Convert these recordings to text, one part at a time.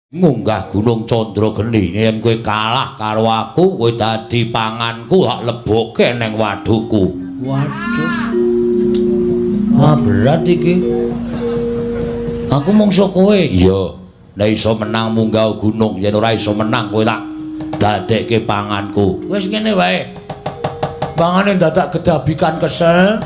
Munggah Gunung Candrageni, yen kowe kalah karo aku, kowe dadi panganku, tak lebokke ning wadukku. Waduh. Wah, berat iki. Aku mungsuh kowe. Iya. Nek iso menang munggah gunung, yen ora iso menang kowe tak dadekke panganku. Wis ngene wae. Pangane dadak gedabikan kesel.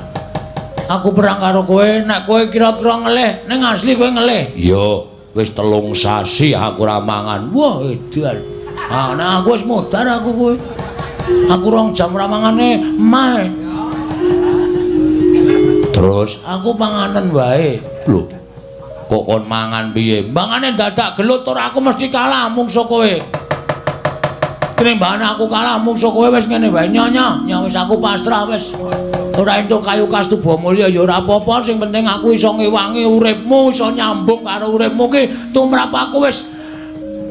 Aku perang karo kowe, nek kowe kira-kira ngelih, ning asli kowe ngelih. Iya. Wis 3 sasi aku ora mangan. Wah, edan. Ah, nah aku wis modar aku kowe. Aku 2 jam ora mangane emah. Terus aku panganen wae. Lho. Kok kon mangan piye? Mangane dadak gelut ora aku mesti kalah mungsuh kowe. Tinimbangane aku kalah mungsuh kowe wis ngene wae nyonya, nya wis aku pasrah wis. Ora entuk kayu kastuba mulya ya ora apa-apa, sing penting aku iso ngewangi uripmu, iso nyambung karo uripmu ki tumrap aku wis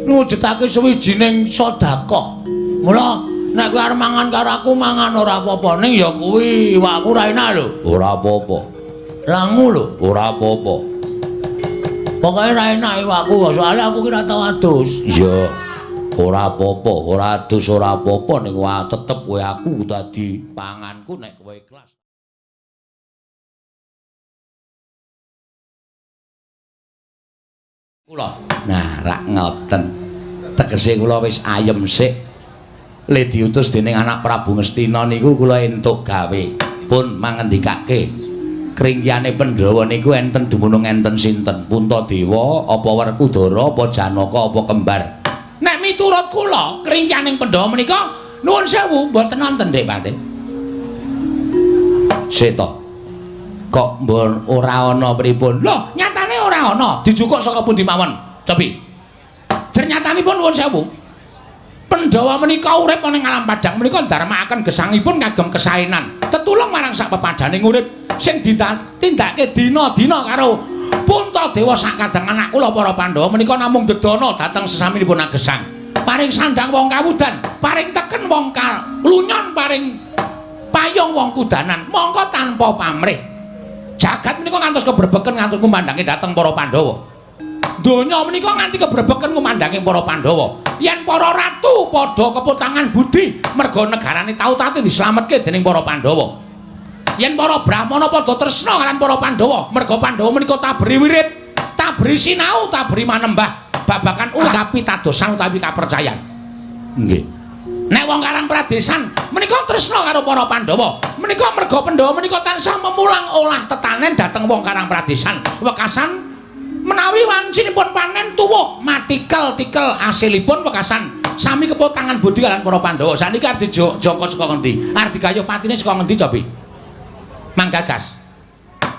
ngujudake suwijining sedekah. Mula nek kowe arep mangan karo aku mangan ora apa-apa, ning ya kuwi iwakku ora enak lho. Ora apa-apa. Langu lho, ora apa-apa. Pokoke ora enak iwakku, soalnya aku ki ora tau adus. Iya. Ora apa-apa, ora adus ora apa-apa, ning wae tetep kowe aku dadi panganku nek kowe ikhlas. Kula. Nah, rak ngoten. Tegese kula wis ayem sik. Le diutus dening anak Prabu Ngastina niku kula entuk gawe. Pun mangendikake. Kringkiyane Pandhawa niku enten dumunung enten sinten? Puntadewa, apa Werkudara, apa Janaka, apa kembar? Nek miturut kula, kringkiyaning Pandhawa menika nuwun sewu mboten wonten Dik Patin. Seta. Kok mbon ora ana pripun? Lho, nyatane ora ana. Dijukuk saka pundi mawon? Cobi. Ternyatanipun nuwun sewu. Pandhawa menika urip ana ing alam padhang menika ndarmakaken gesangipun kagem kesaenan. Tetulung marang sak pepadhaning urip sing ditindakake dina-dina karo Puntadewa sakadang anak kula para Pandhawa menika namung dedana dhateng sesaminipun agesang. Paring sandang wong kawudan, paring teken wong kalunyon, paring payung wong kudanan, mongko tanpa pamrih. Jagat menika ngantos kebrebeken ngantos ngumandhange dhateng para Pandhawa. Donya menika nganti kebrebeken ngumandhange para Pandhawa. Yen para ratu padha keputangan budi merga negarane tau tati dislametke dening para Pandhawa. Yen para brahmana padha tresna kaliyan para Pandhawa, merga Pandhawa menika tabri wirid, tabri sinau, tabri manembah babagan kapitadosan utawi kapercayan. Nggih. Nek wong Karang Pradesan menika tresna karo para Pandhawa, menika merga Pandhawa menika tansah memulang olah tetanen dhateng wong Karang Pradesan. Wekasan menawi wancinipun panen tuwuh matikel-tikel asilipun wekasan sami kepotangan budi kaliyan para Pandhawa. Saniki arep dijongko saka ngendi? Arep digayuh patine saka ngendi cobi? Manggagas.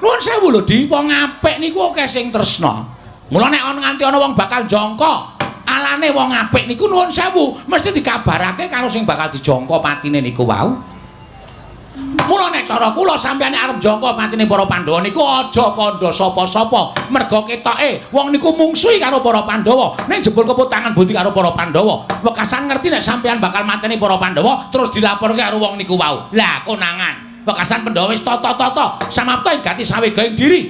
Nuwun sewu lho Di, wong apik niku akeh sing tresna. Mula nek ana nganti ana wong bakal jongko, alane wong apik niku nuwun sewu mesti dikabarake karo sing bakal dijongko patine niku wau. Mula nek cara kula sampeyan nek arep jongko patine para Pandhawa niku aja kandha sapa-sapa, merga ketoke wong niku mungsuhi karo para Pandhawa, ning jebul keputangan budi karo para Pandhawa. Wekasan ngerti nek sampeyan bakal mateni para Pandhawa terus dilaporke karo wong niku wau. Lah konangan. Wekasan Pandhawa wis tata-tata samapta ing gati sawega ing diri.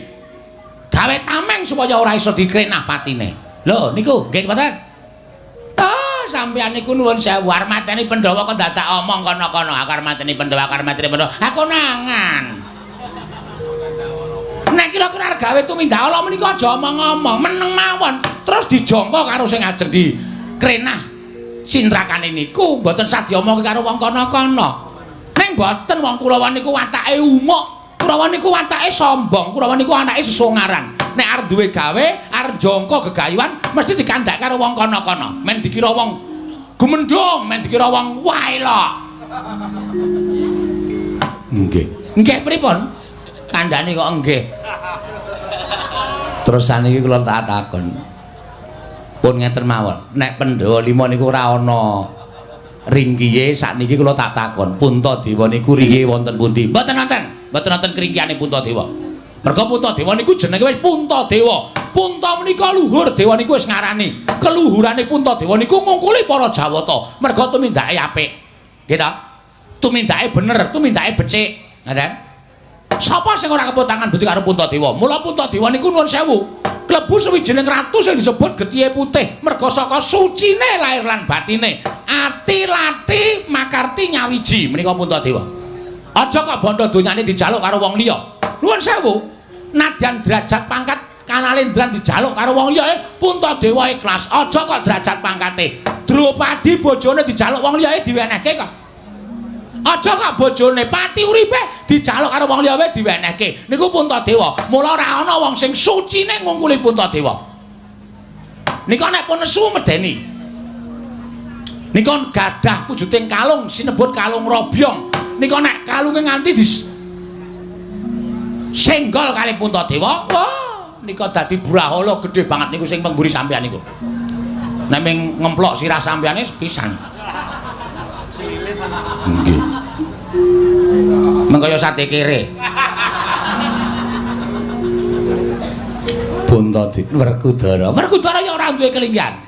Gawe tameng supaya ora iso dikrenah patine. Lho niku nggih mboten? Ah, sampeyan niku nuwun sewu arep mateni Pandhawa kok dadak omong kono-kono, aku arep mateni Pandhawa, aku arep mateni Pandhawa. Aku nangan. Nek kira-kira arep gawe tumindak ala menika aja omong-omong, meneng mawon, terus dijangka karo sing ajeng dikrenah sindrakane niku mboten sah diomongke karo wong kono-kono. Ning mboten wong Kurawa niku watake umuk. Kurawa niku watake sombong, Kurawa niku anake sesongaran. Nek arep duwe gawe, arep jangka gegayuhan mesti dikandhak karo wong kono-kono. Men dikira wong gumendhung, men dikira wong waelok. Nggih. Nggih pripun? Kandhane kok nggih. Terus saniki kula tak takon. Pun ngeten mawon, nek Pandhawa 5 niku ora ana ringkiye sakniki kula tak takon, Puntadewa niku riye wonten pundi? Mboten wonten. Mboten wonten kringkiyane Puntadewa. Merga Puntadewa niku jenenge wis Puntadewa. Punta menika luhur, dewa niku wis ngarani. Keluhurane Puntadewa niku ngungkuli para Jawata. Merga tumindake apik. Nggih ta? Tumindake bener, tumindake becik. Ngoten. Sapa sing ora kepotangan budi karo Puntadewa? Mula Puntadewa niku nuwun sewu, klebu sawijining ratu sing disebut getihe putih, merga saka sucine lahir lan batine. Ati lati makarti nyawiji menika Puntadewa. Aja kok bondo donyane dijaluk karo wong liya. Nuwun sewu, nadyan derajat pangkat kanalendran dijaluk karo wong liya, Puntadewa ikhlas. Aja kok derajat pangkate. Drupadi bojone dijaluk wong liya diwenehke kok. Aja kok bojone pati uripe dijaluk karo wong liya wae diwenehke. Niku Puntadewa. Mula ora ana wong sing sucine ngungkuli Puntadewa. Nika nek pun nesu medeni. Nika gadah pujuting kalung sinebut kalung robyong. Nika nek kalunge nganti di senggol kali Puntadewa, wah nika dadi brahala gedhe banget niku sing pengguri sampeyan niku. Nek ming ngemplok sirah sampeyane pisan. Nggih. Meng kaya sate kere. Puntadewa Werkudara. Werkudara ya ora duwe kelinggihan.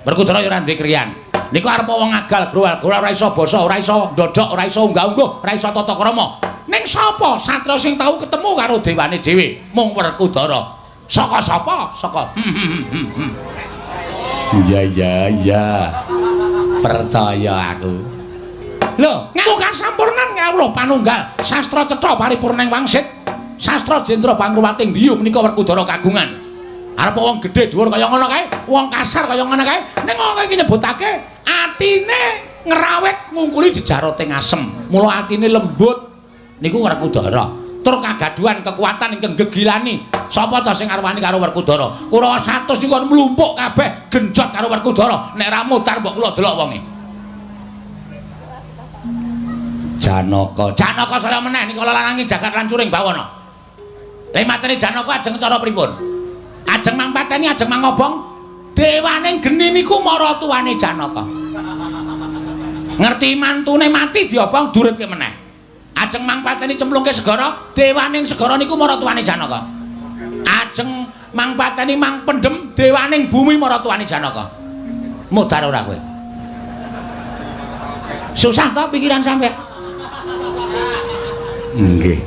Werkudara ya ora duwe kriyan. Niku arep wong agal growal-growal ora iso basa, ora iso ndodhok, ora iso unggah-ungguh, ora iso tata krama. Ning sapa satria sing tau ketemu karo dewane dhewe? Mung Werkudara. Saka sapa? Saka. Iya iya iya. Percaya aku. Lho, ngaku kasampurnan kawula panunggal sastra cetha paripurna ing wangsit. Sastra Jendra Pangruwating Diyu menika Werkudara kagungan. Arep wong gedhe dhuwur kaya ngono kae, wong kasar kaya ngono kae, ning wong iki nyebutake atine ngrawit ngungkuli jejarote ngasem. Mula atine lembut niku Werkudara. Tur kagaduhan kekuatan ingkang gegilani. Sapa ta sing arwani karo Werkudara? Kurawa 100 niku mlumpuk kabeh genjot karo Werkudara. Nek ra mutar mbok kula delok wonge. Janaka. Janaka saya meneh nika larangi jagat lan curing bawana. Lha mateni Janaka ajeng cara pripun? Ajeng mangpateni, ajeng mangobong. Dewaning geni niku maratuwane Janaka. Ngerti mantune mati diobong duripke meneh. Ajeng mangpateni cemplungke segara, dewaning segara niku maratuwane Janaka. Ajeng mangpateni mangpendhem dewaning bumi maratuwane Janaka. Mudhar ora kowe? Susah to pikiran sampeyan? Nggih.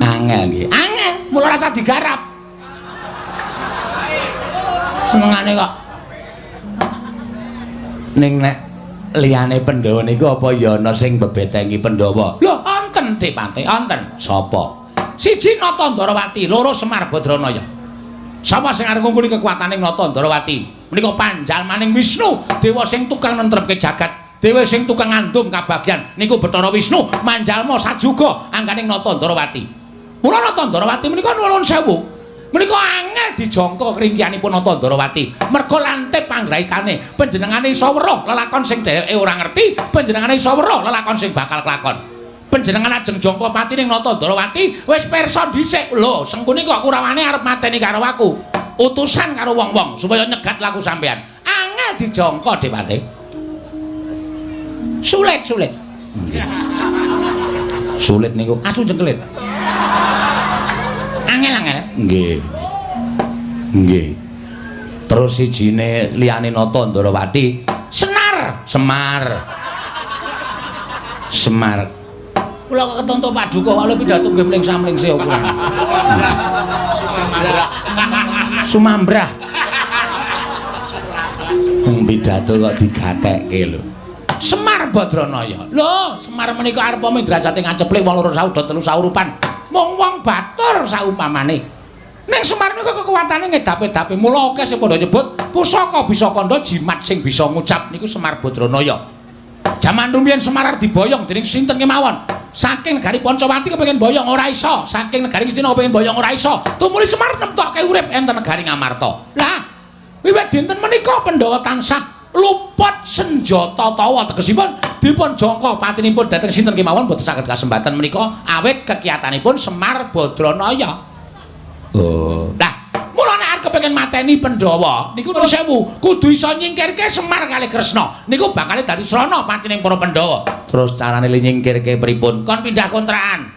Angel nggih. Angel, mula rasa digarap. Senengane kok. Ning nek liyane Pandhawa niku apa ya ana sing bebetengi Pandhawa? Lho, wonten Depate, wonten. Sapa? Siji Nata Ndharawati, loro Semar Badranaya. Sapa sing arep ngungkuli kekuatane Nata Ndharawati? Menika panjalmaning Wisnu, dewa sing tukang nentrepke jagat, dewa sing tukang ngandung kabagyan niku Bathara Wisnu manjalma sajuga angganing Nata Ndharawati. Mula Nata Ndharawati menika nuwun sewu. Menika angel dijangka kringkianipun Nata Ndharawati. Merga lantip panggraitane, panjenengane iso weruh lelakon sing dheweke ora ngerti, panjenengane iso weruh lelakon sing bakal kelakon. Panjenengan ajeng jangka pati ning Nata Ndharawati wis pirsa dhisik. Lho, Sengkuni kok kurawane arep mateni karo aku. Utusan karo wong-wong supaya nyegat laku sampean. Angel dijangka Dewate. Sulit-sulit. Nggih. Sulit niku asu jengkelit. Angel-angel. Nggih. Nggih. Terus sijine liyane Nata Ndharawati, Senar, Semar. Semar. Kula kok ketonto paduka wae pidato nggih mlingsa-mlingse kula. Sumambrah. Wong pidato kok digatekke lho. Semar Badranaya. Lho, Semar menika arep midrajate ngaceplik wong loro sauda telu saurupan. Mung wong batur saumpamane. Ning Semar nika kekuatane ngedape-dape. Mula akeh sing padha nyebut pusaka bisa kandha jimat sing bisa ngucap niku Semar Badranaya. Jaman rumiyin Semar arep diboyong dening sinten kemawon. Saking negari Pancawati kepengin boyong ora iso, saking negari Ngastina kepengin boyong ora iso. Tumuli Semar nemtokke urip enten negari Ngamarta. Lah, wiwit dinten menika Pandhawa tansah luput senjata tawa tegesipun dipun jangka patinipun dhateng sinten kemawon boten saged kasembatan menika awit kekiyatanipun Semar Badranaya. Oh. Lah, mula nek arep kepengin mateni Pandhawa niku nuwun sewu kudu iso nyingkirke Semar kalih Kresna. Niku bakale dadi srana patining para Pandhawa. Terus carane nyingkirke pripun? Kon pindah kontrakan.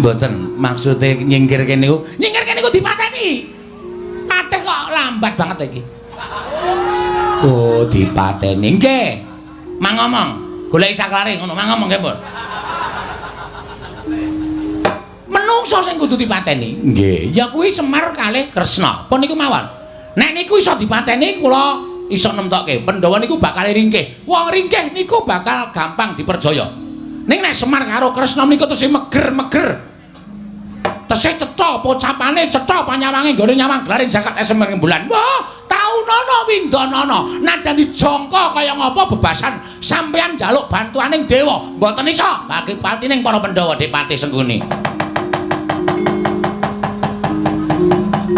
Mboten, maksude nyingkirke niku, nyingkirke niku dipateni. Patih kok lambat banget iki. Oh, dipateni. Nggih. Mang ngomong, goleki saklare ngono, mang ngomong nggih, Mbok. mungsuh sing kudu dipateni. Nggih, ya kuwi Semar kalih Kresna. Pun niku mawon. Nek niku iso dipateni kula iso nemtokke. Pandhawa niku bakal ringkih. Wong ringkih niku bakal gampang dipercaya. Ning nek Semar karo Kresna niku tesih meger-meger. Tesih cetha pocapane, cetha panyawange nggone nyawang glaring jagat esem rembulan. Wah, taunana windanana nadyan dijangka kaya ngapa bebasan sampeyan njaluk bantuaning dewa, mboten iso bagi patining para Pandhawa Dipati Sengkuni.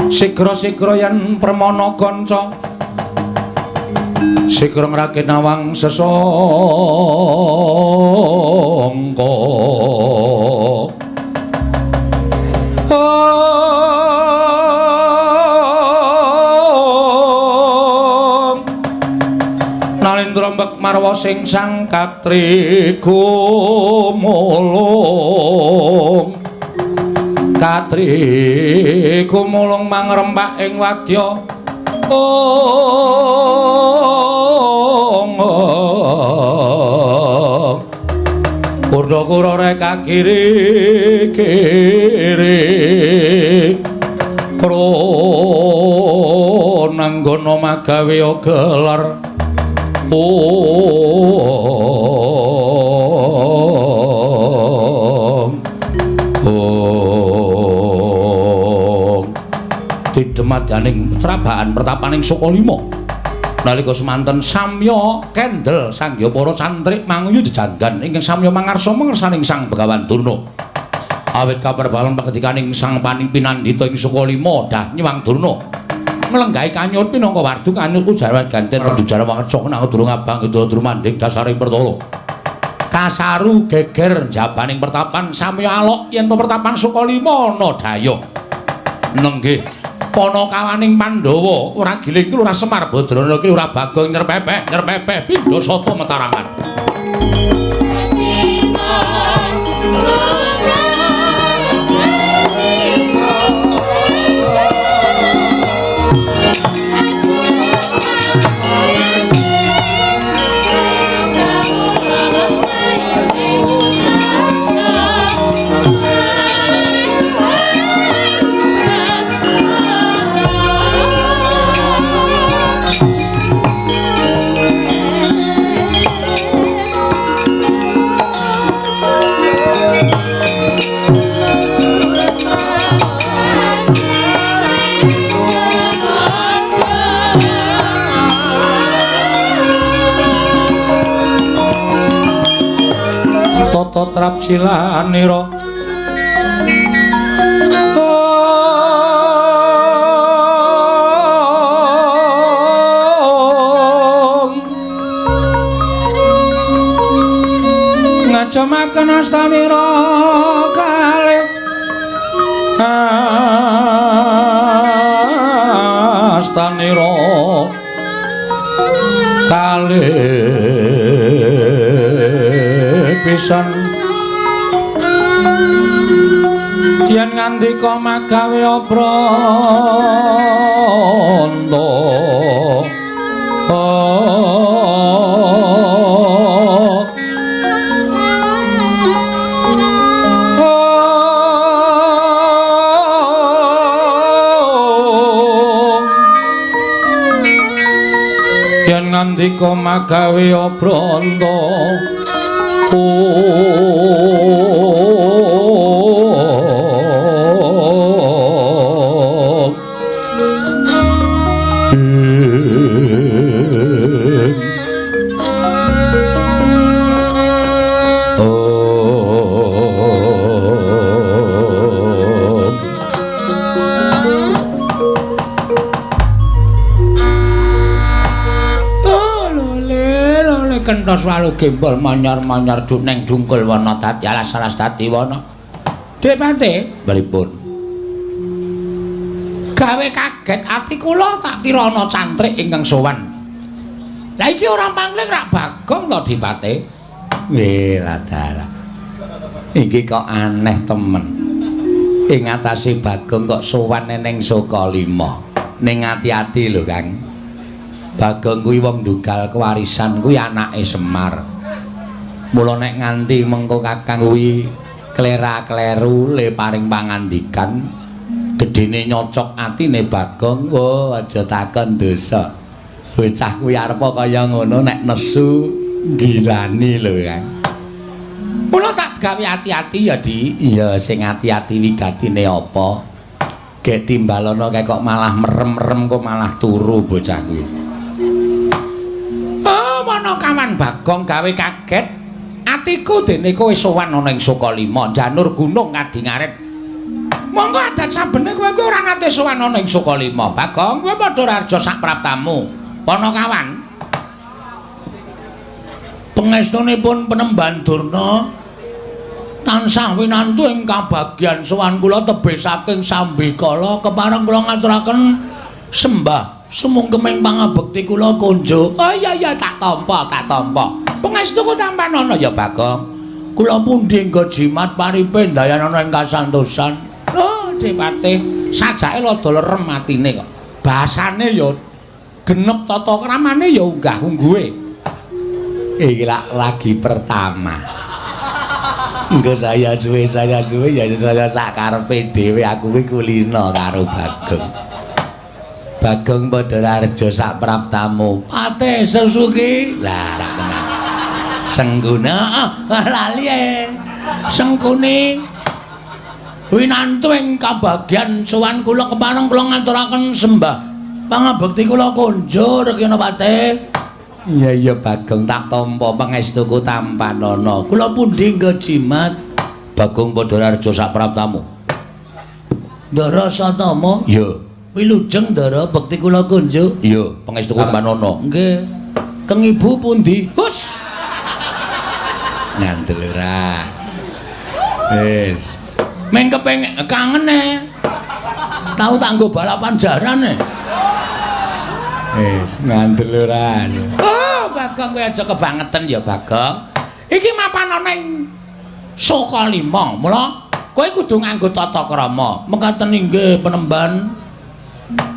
Sigra-sigra yen permana kanca, sigra ngrakit nawang sesangka. Nalindra mbek marwa sing sang katri gumulung, katri gumulung mangrempak ing wadya. Kurda-kurda reka kiri kiri pronanggono magawe gelar. Ong ong didemadaning srabaan pertapaning Sukalima. Nalika semanten samya kendel sangya para cantrik manguyu jejanggan ingkang samya mangarsa mangersaning Sang Begawan Durna. Awit kaperbalan pangandikaning Sang Pinandita ing Sukalima dah nyuwang Durna nglenggahi kanyut pinangka wardu kanyut ujaran ganten redujaran wangeca nang durung abang kidul drumanding dasaring pertala. Kasaru geger jabaning pertapan samya alok yen pertapan Sukalima ana dayuh. Nenggih panakawaning Pandhawa ora giling ki ora Semar Badrana ki ora Bagong nyerpepeh nyerpepeh pindha sata metarangan. Tata trap silanira ngajamaken astanira kalih astanira kalih pisan yen ngandika magawe obranta. Yen ngandika magawe obranta. Kentos walu gembol manyar-manyar neng dungkul wana dadi alas-alas dadi wana. Depate pripun? Gawe kaget ati kula tak kira ana cantrik ingkang sowan. Lah iki ora pangling rak Bagong to Dipate. Nggih ladara. Iki kok aneh temen. Ing atase Bagong kok sowan ning Sukalima. Ning ati-ati lho Kang. Bagong kuwi wong ndugal kewarisan kuwi anake Semar. Mula nek nganti mengko Kakang kuwi Klera-kleru le paring pangandikan gedene nyocok atine Bagong. Oh, aja takon dosa. Bocah kuwi arepa kaya ngono nek nesu gilani lho, Kang. Mula tak gawe ati-ati ya, Di. Iya, sing ati-ati wigatine apa? Gek timbalono kae kok malah merem-merem kok malah turu bocah kuwi. Oh, Panakawan Bagong gawe kaget. Atiku dene kowe sowan ana ing Sukalima, janur gunung Kadingaret. Monggo adat sabene kowe kuwi ora nate sowan ana ing Sukalima. Bagong, kowe padha raja sak praptamu. Panakawan. Pangestunipun Penemban Durna tansah winantu ing kabagyan sowan kula tebih saking sambikala kepareng kula ngaturaken sembah sumungkeming pangabekti kula konjuk. Oh iya iya tak tampa, tak tampa. Pangestuku tampanana ya Bagong. Kula pundi nggo jimat paripe ndayanana ing kasantosan. Oh, Depatih, sajake rada lerem atine kok. Basane ya genep tata kramane ya unggah-ungguhe. Iki lagi pertama. Engko saya suwe ya saya sak karepe dhewe aku kuwi kulino karo Bagong. Bagong padha raja sak praptamu. Pate Susuki. Lah rak tenan. Sengguna lali e. Sengkuni winantu ing kabagyan sowan kula kepareng kula ngaturaken sembah pangabekti kula konjur Kena Pate. Iya iya Bagong tak tampa pangestuku tampanana. Kula pundi nggo jimat? Bagong padha raja sak praptamu. Ndara Satama? Iya. Wilujeng Ndara bekti kula kunjuk. Iya, pangestuku tampanana. Nggih. Keng ibu pundi? Hus. Ngandel ora. Wis. Meng kepengin kangen e. Tau tak nggo balapan jaran e. Wis ngandel ora. Oh, Bagong kowe aja kebangetan ya, Bagong. Iki mapan ana ing Sukalima. Mula kowe kudu nganggo tata krama. Mekaten inggih Penemban.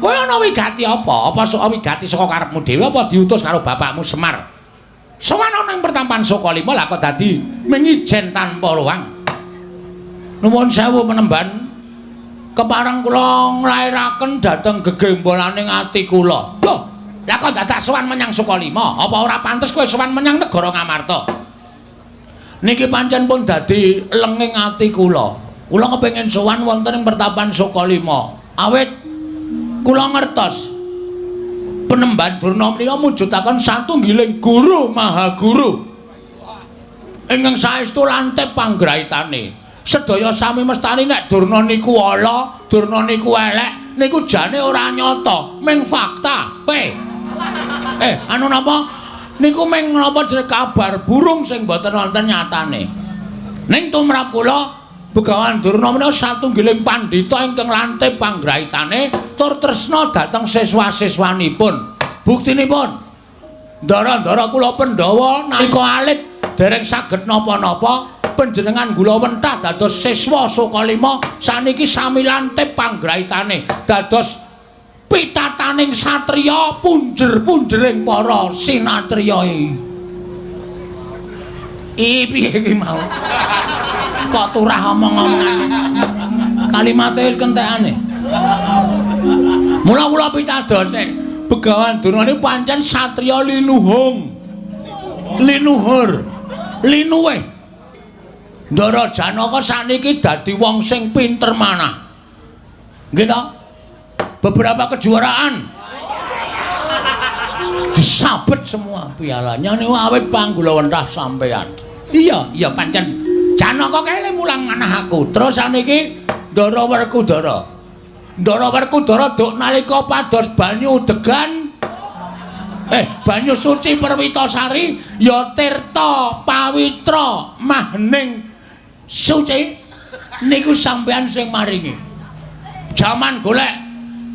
Kowe ana wigati apa? Apa sok wigati saka karepmu dhewe apa diutus karo bapakmu Semar? Sowan ana ing pertampan Sukalima lah kok dadi mengijen tanpa ruang. Nuwun sewu Penemban. Kepareng kula nglairaken dhateng gegembolaning ati kula. Lho, lah kok dadak sowan menyang Sukalima? Apa ora pantes kowe sowan menyang negara Ngamarta? Niki pancen pun dadi lenging ati kula. Kula kepengin sowan wonten ing pertapan Sukalima. Awit kula ngertos Penemban Durna menika mujudaken satunggiling guru maha guru. Ingkang saestu lantip panggraitane. Sedaya sami mestani nek Durna niku ala, Durna niku elek, niku jane ora nyata, ming fakta. Pe. Anu napa? Niku ming napa jenenge kabar burung sing mboten wonten nyatane. Ning tumrap kula Begawan Durna menika satunggiling pandhita ingkang lantip panggraitane tur tresna dhateng siswa-siswanipun. Buktinipun ndara-ndara kula Pandhawa nalika alit dereng saged napa-napa panjenengan gula wentah dados siswa Sukalima saniki sami lantip panggraitane dados pitataning satriya punjer-punjering para sinatriya. Piye iki mau? Kok turah omong-omongan. Kalimate wis kentekane. Mula kula pitados nek Begawan Durna niku pancen satriya linuhung. Linuhur. Linuwih. Ndara Janaka saniki dadi wong sing pinter manah. Nggih to? Beberapa kejuaraan disabet semua pialanya niku awit panggulawentah sampean. Iya, iya pancen Janaka kae mulang manah aku. Terus saniki Ndara Werkudara. Ndara Werkudara duk nalika pados banyu degan banyu suci Perwitasari ya tirta pawitra mahning suci niku sampean sing maringi. Jaman golek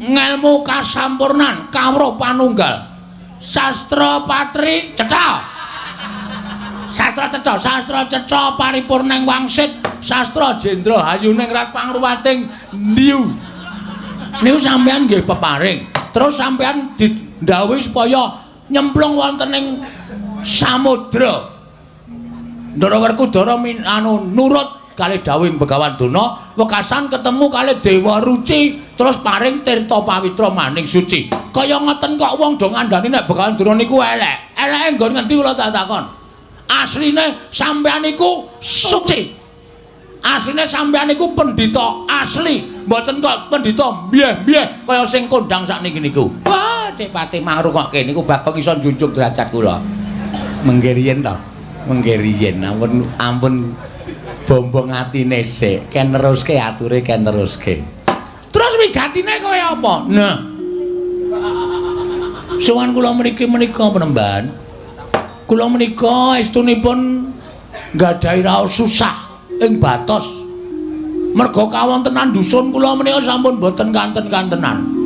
ngelmu kasampurnan kawruh panunggal. Sastra patri cetha. Sastra cetha, sastra cetha paripurning wangsit, sastra jendra hayuning rat pangruwating ndiu. Niku sampean nggih peparing. Terus sampean didhawuhi supaya nyemplung wonten ing samudra. Ndara Werkudara anu nurut kalih dawuhing Begawan Durna, wekasan ketemu kalih Dewa Ruci, terus paring tirta pawitra maning suci. Kaya ngoten kok wong do ngandani nek Begawan Durna niku elek. Eleke nggon ngendi kula tak takon. Asline sampean niku suci. Asline sampean niku pendhita asli, mboten kok pendhita mbyeh-mbyeh kaya sing kondang sakniki niku. Wah, Dipati mangrungokke niku Bagong iso njunjung derajat kula. Mengke riyen to. Mengke riyen ampun ampun bombong atine sik, ken neruske ature ken neruske. Terus wigatine kaya apa? Nah. Sowan kula mriki menika penemban. Kula menika estunipun nggadahi raos susah ing batos. Merga kawontenan dusun kula menika sampun boten kanten-kantenan.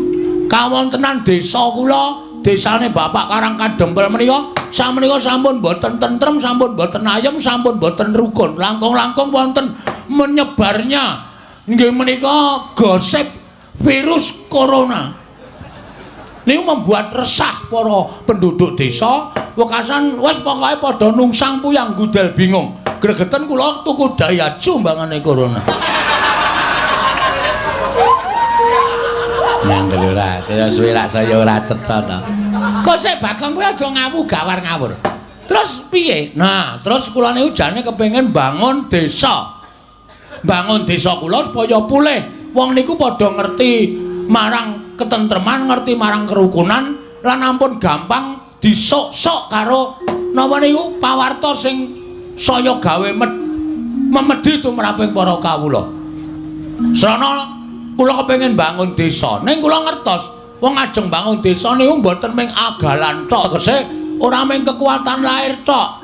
Kawontenan desa kula, desane Bapak Karang Kadempel menika samenika sampun boten tentrem, sampun boten ayem, sampun boten rukun. Langkung-langkung wonten menyebarnya nggih menika gosip virus corona. Niku membuat resah para penduduk desa. Wekasan wis pokoke padha nungsang puyang gudel bingung. Gregeten kula tuku Daihatsu mbangane corona. Nyandel ora, saya suwe rak saya ora cetha ta. Kok sik Bagong kuwi aja ngawu gawar ngawur. Terus piye? Nah, terus kula niku jane kepengin bangun desa. Bangun desa kula supaya pulih. Wong niku padha ngerti marang ketentreman, ngerti marang kerukunan lan ampun gampang disok-sok karo napa niku pawarta sing saya gawe memedhi tumraping para kawula. Srana kula kepengin bangun desa. Ning kula ngertos wong ajeng bangun desa niku mboten mung agalan tok, tegese ora mung kekuatan lahir tok.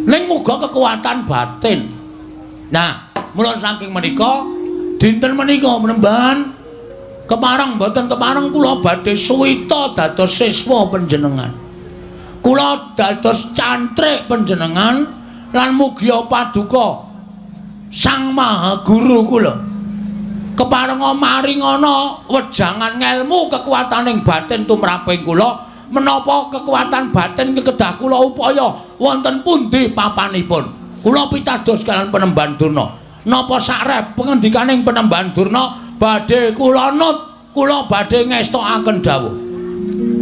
Ning uga kekuatan batin. Nah, mula saking menika dinten menika penemban kepareng mboten kepareng kula badhe suwita dados siswa panjenengan. Kula dados cantrik panjenengan lan mugia paduka Sang Maha Guru kula. Keparenga maringana wejangan ngelmu kekuataning batin tumraping kula, menapa kekuatan batin kedah kula upaya wonten pundi papanipun. Kula pitados kalian Penemban Durna. Napa sakrep pengendikaning Penemban Durna badhe kula nut, kula badhe ngestokaken dawuh.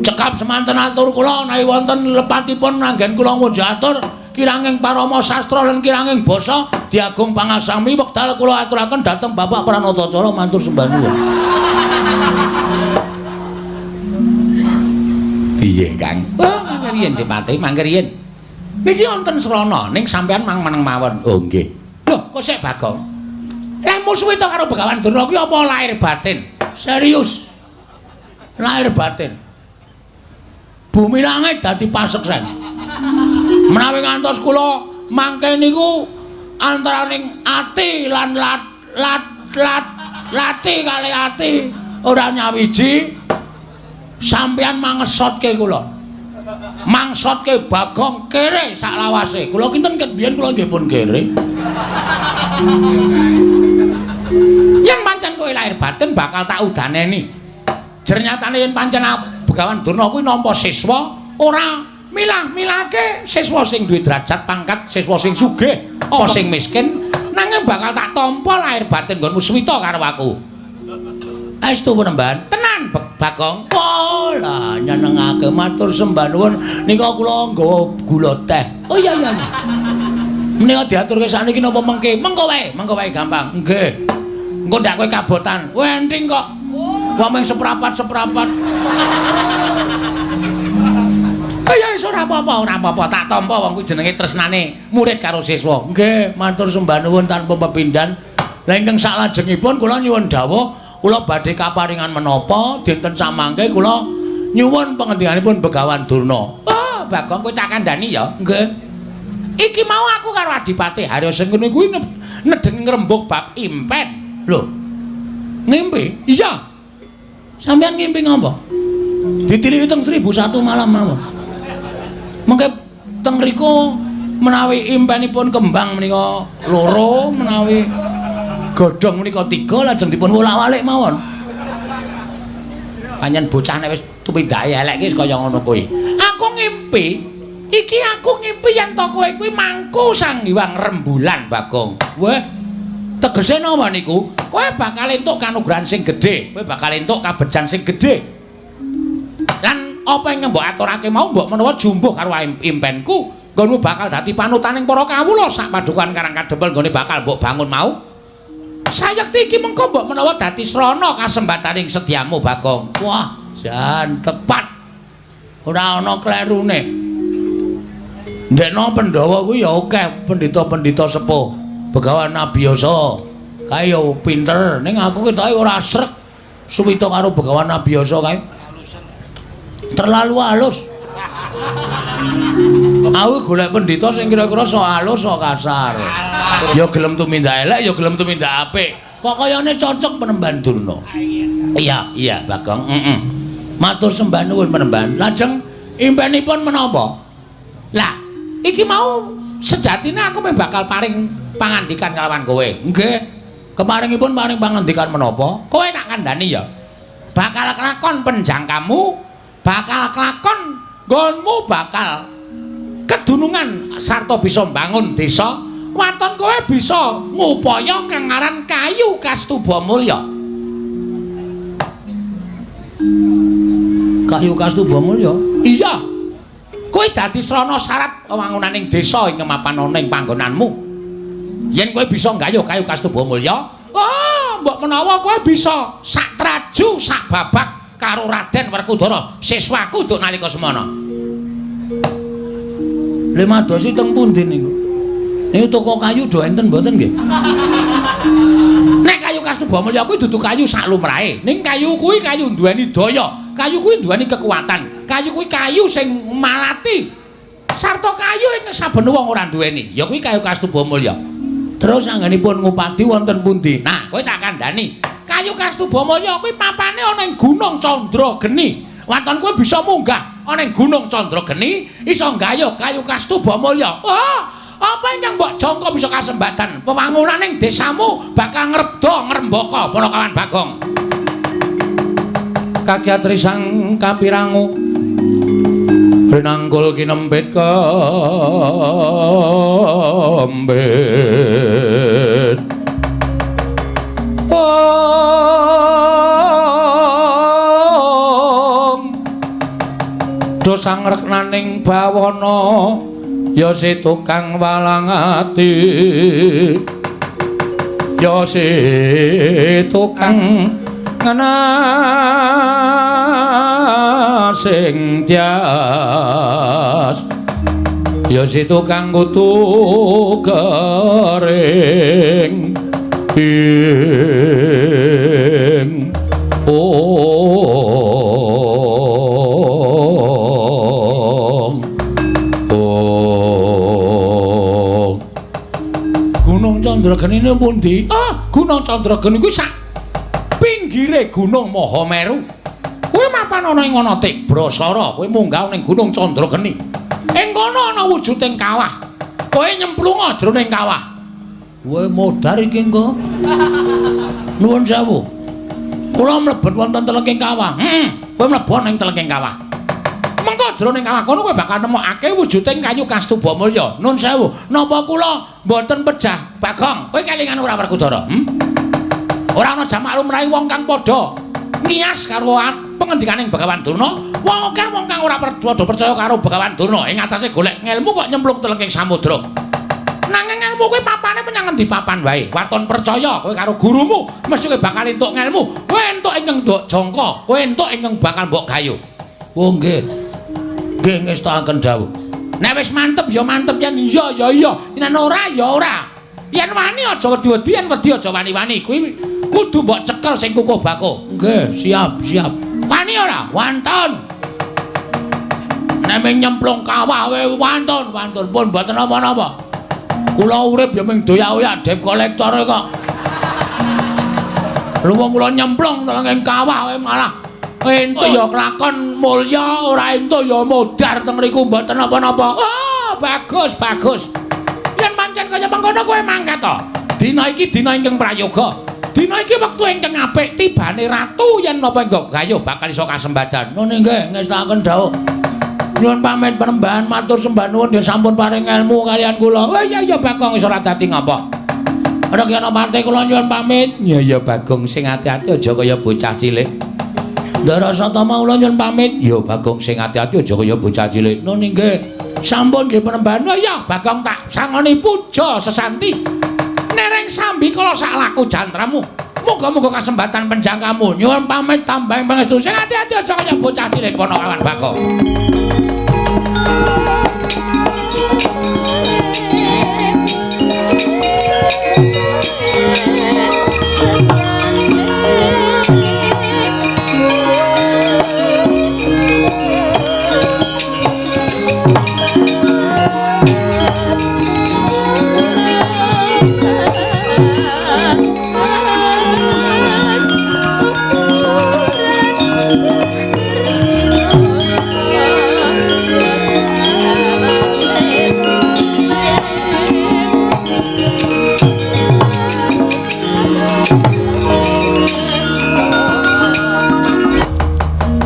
Cekap semanten atur kula menawi wonten lepatipun anggen kula ngunjuk atur kiranging parama sastra lan kiranging basa diagung pangaksami wekdal kula aturaken dhateng Bapak Pranatacara matur sembah nuwun. Piye, Kang? Oh, mangke riyen Dipati, mangke riyen. Niki wonten srana ning sampean mang meneng mawon. Oh, nggih. Lho, kok sik Bagong? Lah musuhe to karo Begawan Durna kuwi apa lahir batin? Serius. Lahir batin. Bumi langit dadi paseksen. Menawi ngantos kula mangke niku antaraning ati lan lat lat lat lati kali ati ora nyawiji sampeyan mangesotke kula. Mangsotke Bagong kere saklawase. Kula kinten ket biyen kula nggih pun kere. Yen pancen kowe lahir batin bakal tak udaneni. Jernyatane yen pancen Begawan Durna kuwi nampa siswa ora milah-milahke siswa sing duwe derajat pangkat, siswa sing sugih apa sing miskin, nanging bakal tak tampa lahir batin nggonmu suwita karo aku. Estu penemban, tenan Bagong. Oh lah nyenengake matur sembah nuwun nika kula nggawa gula teh. Oh iya iya. Menika diaturke sakniki napa mengke? Mengko wae gampang. Nggih. Engko ndak kowe kabotan. Wenting kok. Wong mung seprapat-seprapat. Ya wis ora apa-apa, ora apa-apa. Tak tampa wong kuwi jenenge tresnane murid karo siswa. Nggih, matur sembah nuwun tanpa pepindhan. Lah ingkang saklajengipun kula nyuwun dawuh, kula badhe kaparingan menapa dinten samangke kula nyuwun pengendikanipun Begawan Durna. Oh, Bagong kowe tak kandhani ya. Nggih. Iki mau aku karo Adipati Haryasengkuni kuwi nedeng ngrembug bab impen. Lho. Ngimpi? Iya. Sampeyan ngimpi ngopo? Ditiliki teng 1001 malam mawon. Mengke teng mriku menawi impenipun kembang menika loro, menawi godhong menika 3 lajeng dipun wolak-walik mawon. Pancen bocah nek wis tumindake elek iki kaya ngono kuwi. Aku ngimpi, iki aku ngimpi yen to kowe kuwi mangku Sang Hyang Rembulan, Bagong. Weh, Tegese napa niku? Kowe bakal entuk kanugrahan sing gedhe, kowe bakal entuk kabejan sing gedhe. Lan apa ingkang mbok aturake mau mbok menawa jumbuh karo impenku, nggonmu bakal dadi panutaning para kawula sak padukuhan Karang Kadempel nggone bakal mbok bangun mau. Sayekti iki mengko mbok menawa dadi srana kasembataning sedyamu Bagong. Wah, jan tepat. Ora ana klerune. Ndekno Pandhawa kuwi ya akeh pendhita-pendhita sepuh. Begawan Abiyasa kae ya pinter, ning aku ketoke ora srek suwita karo Begawan Abiyasa kae. Terlalu halus. Aku golek pendhita sing kira-kira sok halus sok kasar. Ya gelem tumindak elek, ya gelem tumindak apik. Kok kayane cocok Penemban Durna. Iya, iya Bagong. Heeh. Matur sembah nuwun Penemban. Lajeng impenipun menapa? Lah, iki mau sejatine aku meh bakal paring pangandikan kalawan kowe. Nggih. Kemaringipun paring pangandikan menapa? Kowe tak kandhani ya. Bakal kelakon penjangkamu, bakal kelakon nggonmu bakal kedunungan sarta bisa mbangun desa. Waton kowe bisa ngupaya kang aran kayu Kastuba Mulya. Kayu Kastuba Mulya? Iya. Kowe dadi srana syarat wewangunaning desa ing mapan ana ing panggonanmu. Yen kowe bisa nggayuh kayu Kastuba Mulya, oh, mbok menawa kowe bisa sak traju sak babak karo Raden Werkudara, siswaku nduk nalika semana. Lha madosi teng pundi niku? Niku toko kayu do enten mboten nggih? Nek kayu Kastuba Mulya kuwi dudu kayu sak lumrahe, ning kayu kuwi kayu duweni daya, kayu kuwi duweni kekuatan, kayu kuwi kayu sing malati. Sarta kayu ing saben wong ora duweni, ya kuwi kayu Kastuba Mulya. Terus anggenipun ngupadi wonten pundi? Nah, kowe tak kandhani. Kayu Kastuba Mulya kuwi papane ana ing Gunung Candrageni. Waton kowe bisa munggah ana ing Gunung Candrageni, iso nggayuh kayu Kastuba Mulya. Oh, apa ingkang mbok jangka bisa kasembatan? Wewangunaning desamu bakal ngrebda ngrembaka Panakawan Bagong. Kakyatri sang kapirangu rinangkul kinempit kembit. Om do sangreknaning bawana ya si tukang walang ati, ya si tukang ngenasing tias, ya si tukang kutu kering ing ong ong. Gunung Candrageni niku pundi? Ah, Gunung Candrageni kuwi sak pinggire Gunung Mahameru. Kuwi mapan ana ing ana Tibrasara, kowe munggah ning Gunung Candrageni. Ing kono ana wujuding kawah. Kowe nyemplunga jroning kawah. Kowe modar iki engko. Nuwun sewu. Kula mlebet wonten telenging kawah. Heeh, kowe mlebu ning telenging kawah. Mengko jroning kawah kono kowe bakal nemokake wujuding kayu Kastuba Mulya. Nuwun sewu. Napa kula mboten pejah Bagong? Kowe kelingan ora Werkudara? Ora ana jamak lumrahe wong kang padha ngiyas karo pengendikaning Begawan Durna. Wong akeh wong kang ora padha percaya karo Begawan Durna ing atase golek ngelmu kok nyemplung telenging samudra. Nanging ngelmu kuwi papane menyang ngendi papan wae. Waton percaya kowe karo gurumu mesti kowe bakal entuk ngelmu. Kowe entuk ingkang mbok jangka, kowe entuk ingkang bakal mbok gayuh. Oh nggih. Nggih ngestakaken dawuh. Nek wis mantep ya mantep, yen iya ya iya, yen ora ya ora. Yen wani aja wedi-wedi, yen wedi aja wani-wani. Kuwi kudu mbok cekel sing kukuh bakuh. Nggih, siap, siap. Wani ora? Wantun. Nek ming nyemplung kawah wae wantun, wantun pun mboten napa-napa. Kula urip ya ming doyak-oyak debt collector kok. Lha wong kula nyemplung ing kawah wae malah entuk ya kelakon mulya, ora entuk ya modar teng mriku mboten napa-napa. Oh, bagus, bagus. Yen pancen kaya mengkono kowe mangkat to. Dina iki dina ingkang prayoga. Dina iki wektu ingkang apik tibane ratu yen napa engko gayuh bakal iso kasembadan. Nun nggih ngestakaken dawuh. Nyuwun pamit penembahan matur sembah nuwun nggih sampun paring ilmu kalian kula. Oh iya iya Bagong iso ora dadi ngapa. Rekyana Pati kula nyuwun pamit. Ya ya Bagong sing ati-ati aja kaya bocah cilik. Ndara Satama kula nyuwun pamit. Ya Bagong sing ati-ati aja kaya bocah cilik. Nun inggih. Sampun nggih penemban. Ya Bagong tak sangoni puja sesanti. Nereng sambi kala sak laku jantramu. Muga-muga kasembatan penjangkamu. Nyuwun pamit tambahing pangestu. Sing ati-ati aja kaya bocah cilik Ponokawan Bagong.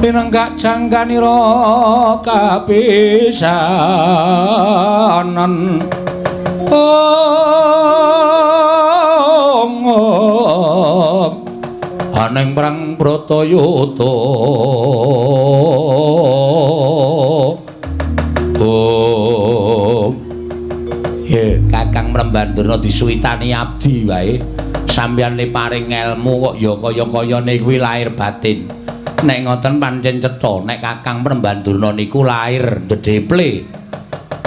Pinenggak jangganira kapisanan ong aning prang Bratayuda ye Kakang Mrembandurna disuwitani abdi wae sampeyan le paring ngelmu kok ya kaya-kayane kuwi lahir batin. Nek ngoten pancen cetha nek Kakang Mrembandurna niku lahir ndedeple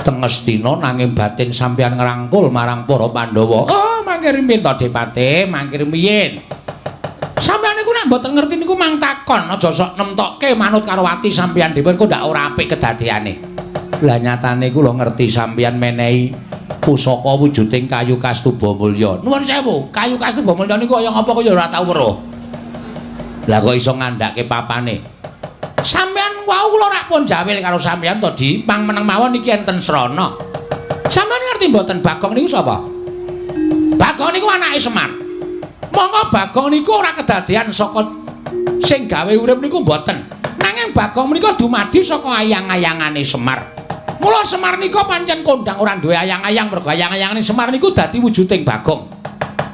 teng Ngastina nanging batin sampeyan ngrangkul marang para Pandhawa. Oh, mangke rimin to Depate, mangke rumiyin. Sampeyan niku nek mboten ngerti niku mang takon, aja sok nemtokke manut karo ati sampeyan dhewe kok ndak ora apik kedadeane. Lah nyatane kula ngerti sampeyan menehi pusaka wujuding kayu Kastuba Mulya. Nuwun sewu, kayu Kastuba Mulya niku kaya ngapa kaya ora tau weruh. Lah kok iso ngandhake papane? Sampeyan wau kula rak pun jawil karo sampeyan to, Di. Pang meneng mawon iki enten srana. Sampeyan ngerti mboten Bagong niku sapa? Bagong niku anake Semar. Monggo Bagong niku ora kedadean saka sing gawe urip niku mboten. Nanging Bagong menika dumadi saka ayang-ayangane Semar. Mula Semar nika pancen kondang ora duwe ayang-ayang mergo ayang-ayangane Semar niku dadi wujuding Bagong.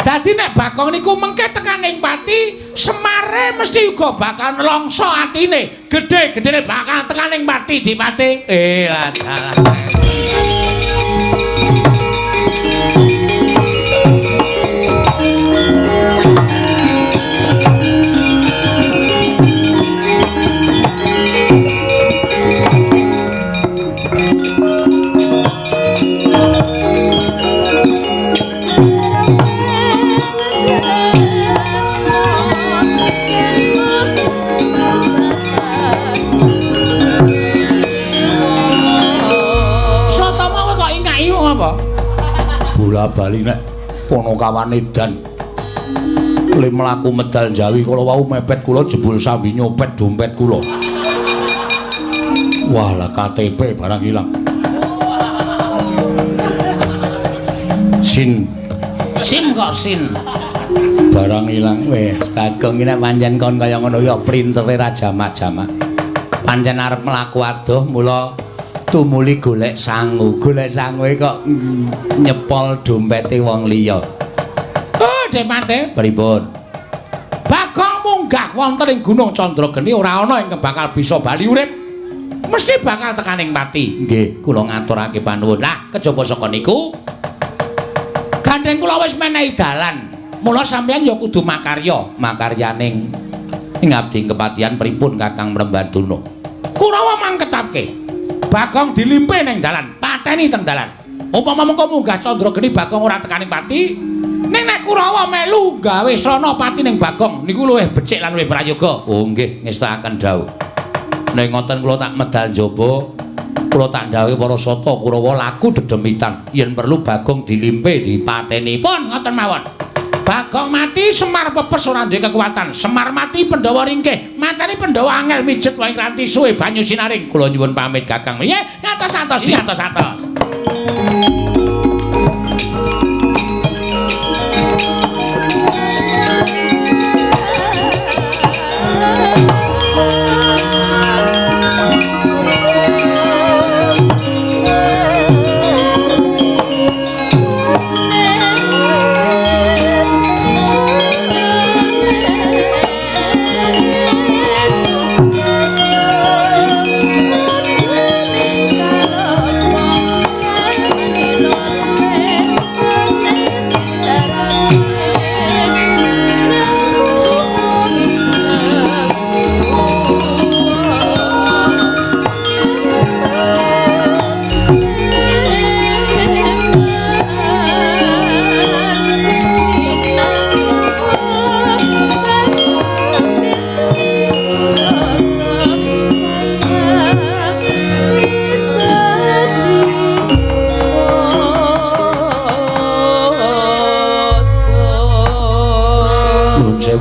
Dadi nek Bagong niku mengke tekaning pati, Semare mesti uga bakal nelongso atine. Gedhe-gedhene bakal tekaning pati Dipate. Lah dalah. Bola-bali nek Ponokawan edan le mlaku medal Jawi kala wau mepet kula jebul sambi nyopet dompet kula. Wah lah KTP barang ilang. Sin sim kok sin barang ilang. Weh Bagong iki nek pancen kon kaya ngono ya printere ra jamak-jamak. Pancen arep mlaku adoh mula tumuli golek sangu, golek sangue kok nyepol dompete wong liya. Oh, Depate, pripun? Bagong munggah wonten ing Gunung Candrageni ora ana ingkang bakal bisa bali urip. Mesti bakal tekaning pati. Nggih, kula ngaturake panuwun. Lah, kejaba saka niku gandeng kula wis menehi dalan. Mula sampeyan ya kudu makarya, makaryaning ing abdi kepatihan pripun Kakang Mrembandurna. Kurawa mangketapke. Bagong dilimpe ning dalan, pateni teng dalan. Upama mengko munggah Candrageni Bagong ora tekaning pati, ning nek Kurawa melu gawe srana pati ning Bagong niku luwih becik lan luwih prayoga. Oh nggih, ngestakaken dawuh. Nek ngoten kula tak medal njaba, kula tak ndhawuhi para sata Kurawa laku dedemitan. Yen perlu Bagong dilimpe dipateni. Pun ngoten mawon. Bagong mati Semar pepes ora duwe kekuatan. Semar mati Pandhawa ringkih. Mateni Pandhawa angel mijet wae ranti suwe banyu sinaring. Kula nyuwun pamit Kakang. Nggih, ngatos-atos di atos-atos.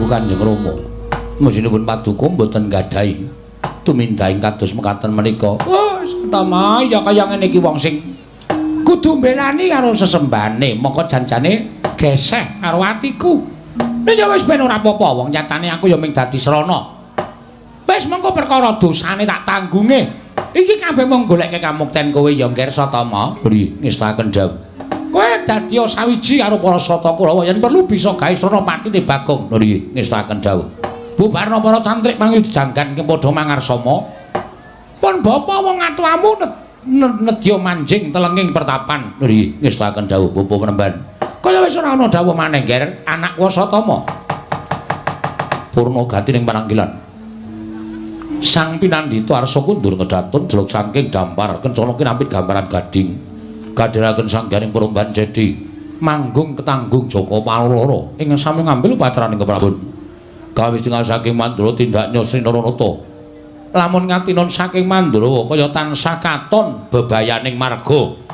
Kanjeng Rama. Mesinipun paduka mboten nggadahi tumindahing kados mekaten menika. Oh, Satama, ya kaya ngene iki wong sing kudu mbelani karo sesembahane, mongko janjane geseh karo atiku. Ya wis ben ora apa-apa, wong nyatane aku ya mung dadi srana. Wis mengko perkara dosane tak tanggunge. Iki kabeh mung goleke kamukten kowe ya Ngger Satama. Nggih, ngestaken dawuh. Kowe dadi sawiji karo para Sata Kurawa yen perlu bisa gawe srana patine Bagong. Nggih, ngestaken dawuh. Bubarna para cantrik mangyud janggan padha mangarsama. Pun bapa wong atuamu nedya manjing telenging pertapan. Nggih, ngestaken dawuh bapa penemban. Kaya wis ora ana dawuh maneh, Ngger, anak Wasatama. Purna gati ning pananggilan. Sang pinandhita arsa kundur kedatun jeluk saking dampar kencana kinapit gambaran gading. Kadhiraken sangganing peromban jedi manggung ketanggung Jaka Paloro ing sami ngambil upacaraning keprabon. Kawis tinggal saking Mandura tindak Sri Naranata. Lamun ngatinon saking Mandura kaya tansah katon bebayaning marga.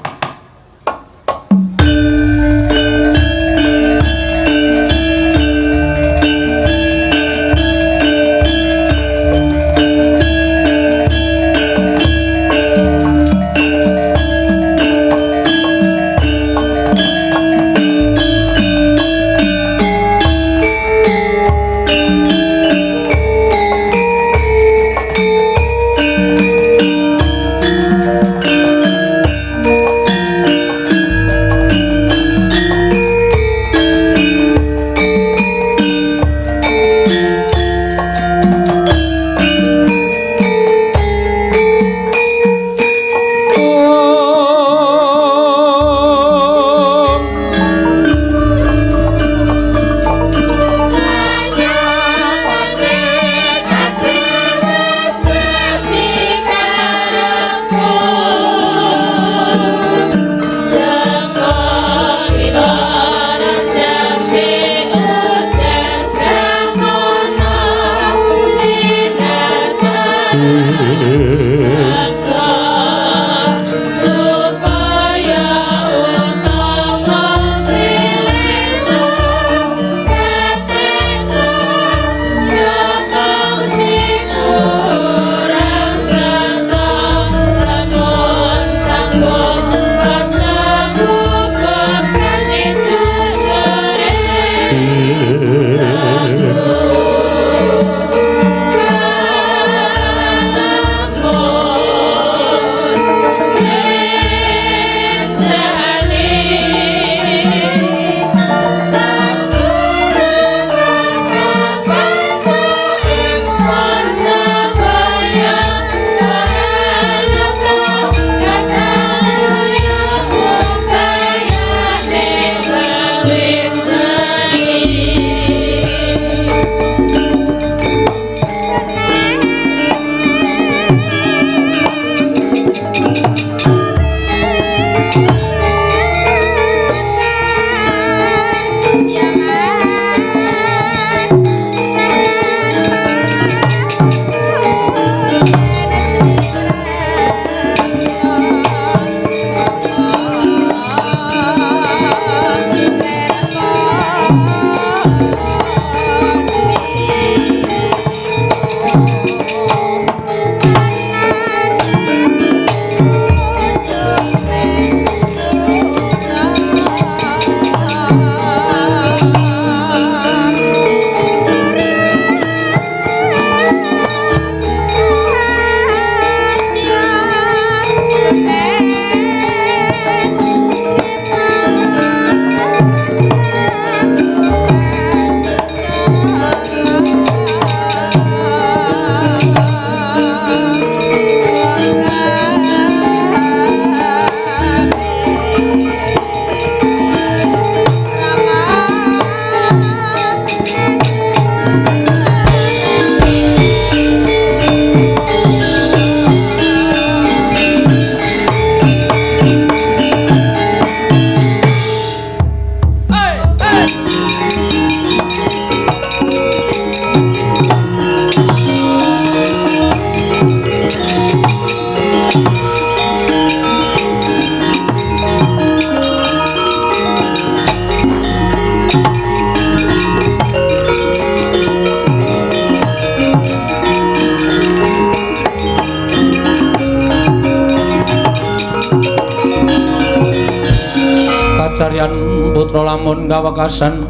Kacaryan putra lamun kawekasan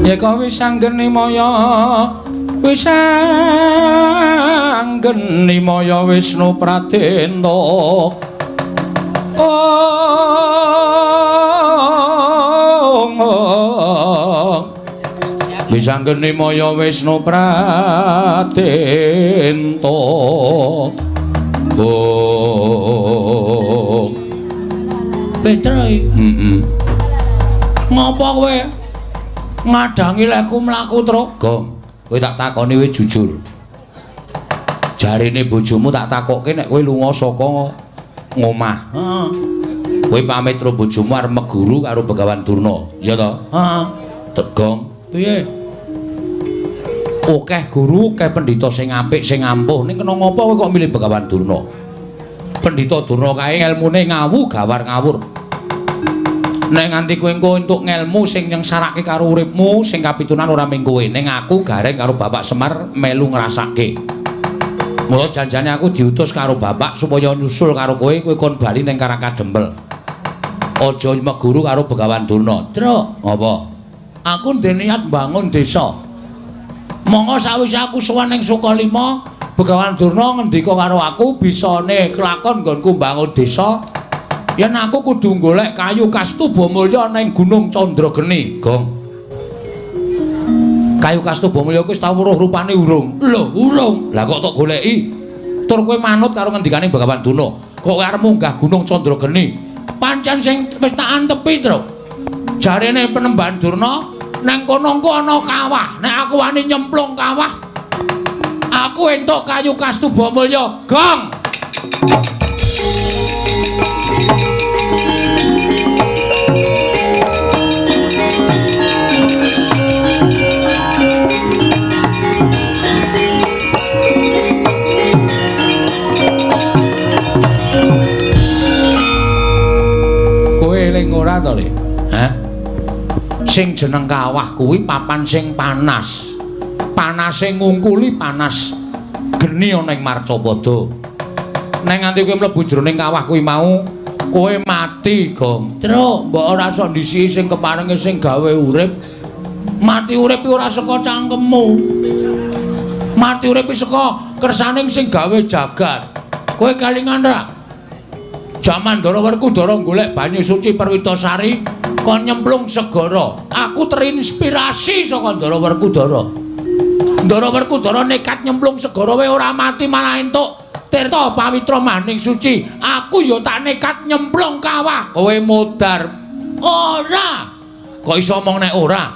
yeka wis anggeni maya wis anggeni maya Wisnu Pradenta. Wis anggeni maya Wisnu Pradenta. Oh. Petro. Heeh. Ngopo kowe ngadangi lekku mlaku, Truk? Gong, kowe tak takoni kowe jujur. Jarene bojomu tak takokke nek kowe lunga saka ngomah. Heeh. Kowe pamit karo bojomu arep meguru karo Begawan Durna, iya to? Heeh. Gong, piye? Akeh guru, akeh pendhita sing apik, sing ampuh, ning kena ngopo kowe kok milih Begawan Durna? Pendhita Durna kae ngelmune ngawu gawar ngawur. Nek nganti kowe engko entuk ngelmu sing nyengsarake karo uripmu, sing kapitunan ora mung kowe, ning aku gareng karo Bapak Semar melu ngrasake. Mula janjane aku diutus karo bapak supaya nyusul karo kowe, kowe kon bali ning Karangkadempel. Aja meguru karo Begawan Durna. Truk, apa? Aku ndek niat mbangun desa. Monggo sawise aku sowan ning Sukalima, Begawan Durna ngendika karo aku bisane kelakon nggonku mbangun desa. Yen aku kudu golek kayu kastuba mulya ning Gunung Candrageni. Gong. Kayu kastuba mulya kuwi wis tau weruh rupane urung? Lho, urung. Lah kok tok goleki? Tur kowe manut karo ngendikane Begawan Durna. Kok arep munggah Gunung Candrageni? Pancen sing wis tak antepi, Truk. Jarene Penemban Durna nang kono engko ana kawah. Nek aku wani nyemplung kawah, aku entuk kayu kastuba mulya. Gong. Kowe eling ora to, Le? Hah? Sing jeneng kawah kuwi papan sing panas. Panase ngungkuli panas geni ana ing Marcapada. Nek nganti kowe mlebu jroning kawah kuwi mau, kowe mati, Gong. Truk, mbok ora sok ndisiki sing keparenge sing gawe urip. Mati urip iki ora saka cangkemmu. Mati urip iki saka kersaning sing gawe jagat. Kowe kelingan ra? Jaman Ndara Werkudara golek banyu suci Perwitasari kon nyemplung segara. Aku terinspirasi saka Ndara Werkudara. Ndara Werkudara nekat nyemplung segara wae ora mati malah entuk tirta pawitra maning suci. Aku ya tak nekat nyemplung kawah. Kowe modar. Ora. Kok iso omong nek ora?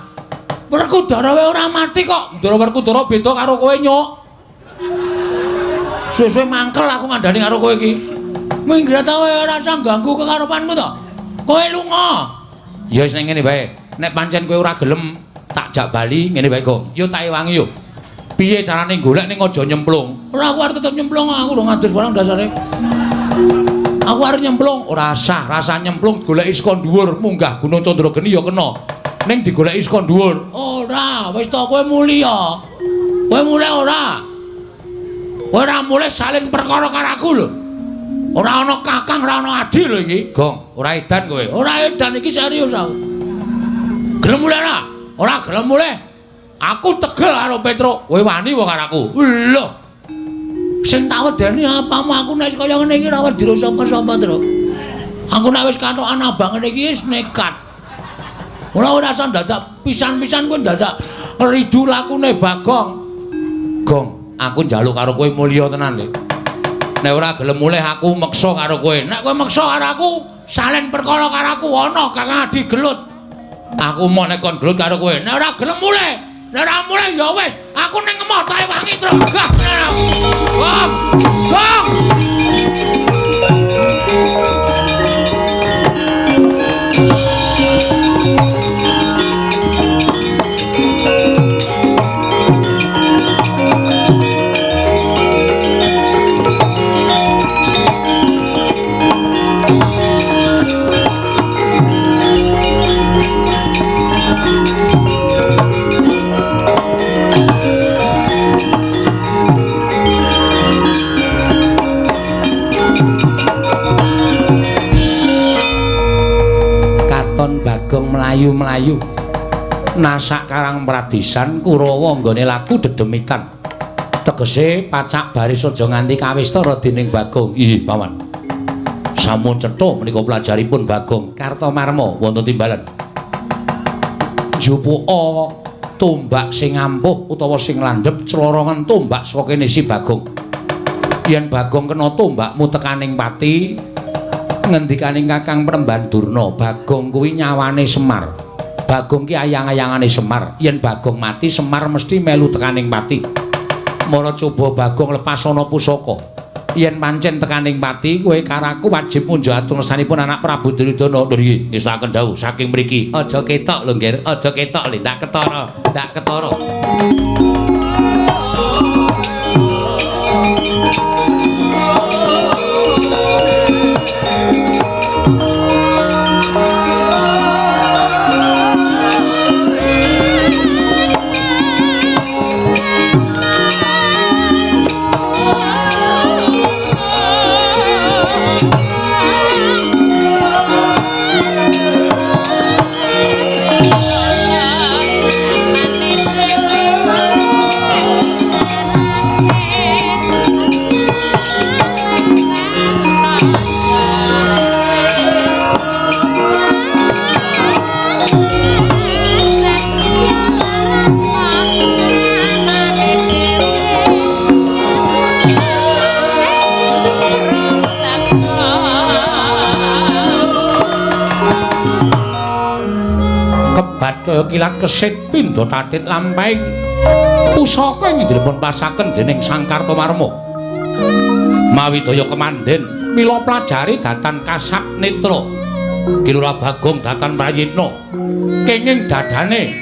Werkudara wae ora mati kok. Ndara Werkudara beda karo kowe, Nyuk. Suwe-suwe mangkel aku ngandani karo kowe iki. Minggir ta kowe ora usah ganggu kekarepanku to. Kowe lunga. Ya wis ning ngene wae. Nek pancen kowe ora gelem tak jak bali ngene wae, Gong. Yo tak ewangi yo. Piye carane golek ning aja nyemplung? Ora, aku arep tetep nyemplung, aku ora ngadus barang dasare. Aku arep nyemplung, ora sah, rasa nyemplung goleki saka dhuwur, munggah Gunung Candrageni ya kena. Ning digoleki saka dhuwur. Ora, wis to kowe mulya. Kowe mulih ora? Kowe ora mulih salin perkara karo aku lho. Ora ana kakang, ora ana adi lho iki. Gong, ora edan kowe. Ora edan iki serius aku. Gelem mulih ora? Ora gelem mulih. Aku tegel karo Petruk. Kowe wani wae karo aku. Lho. Sing tak wedeni apamu aku nek kaya ngene iki ora wedi sapa-sapa, Truk. Aku nek wis katokan abang ngene iki wis nekat. Ora ora usah dadak pisan-pisan kowe dadak ridu lakune Bagong. Gong, aku njaluk karo kowe mulya tenan, Le. Nek ora gelem mulih aku meksa karo kowe. Nek kowe meksa karo aku, salen perkara karo aku ana Kakang Adi gelut. Aku mau nek kon gelut karo kowe. Nek ora gelem mulih, nek ora mulih ya wis, aku ning ngemoh tae wangi truk. Gah. Gong. Gong. Bagong mlayu-mlayu nasak karang pradisan Kurawa nggone laku dedemitan. Tegese pacak baris aja nganti kawistara dening Bagong. Ih, Paman. Sampun cetha menika pelajaripun Bagong Kartomarma wonten timbalan. Jupuka tombak sing ampuh utawa sing landhep clorongen tombak saka kene si Bagong. Yen Bagong kena tombakmu tekaning pati, ngendikaning Kakang Premban Durna, Bagong kuwi nyawane Semar. Bagong ki ayang-ayangane Semar. Yen Bagong mati, Semar mesti melu tekaning pati. Mara coba Bagong lepas ana pusaka. Yen pancen tekaning pati, kowe karaku wajib munjuk atur ngersanipun anak Prabu Duryudana. Lho nggih, ngestakaken dawuh saking mriki. Aja ketok lho, Nggir. Aja ketok lho, ndak ketara, ndak ketara. Kaya kilat kesit pindha tatit lampahing pusaka ing dipun pasaken dening Sang Kartomarma. Mawi daya kemandhen mila pelajari datan kasat netra. Ki Lurah Bagong datan prayitna kenging dadane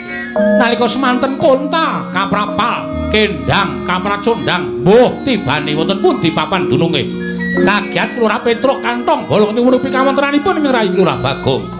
nalika semanten konta kaprapal kendang kapracondang mbuh tibane wonten pundi papan dununge. Kagiat Lurah Petruk kantong bolong nyuwun pikawontenanipun ing rayi Lurah Bagong.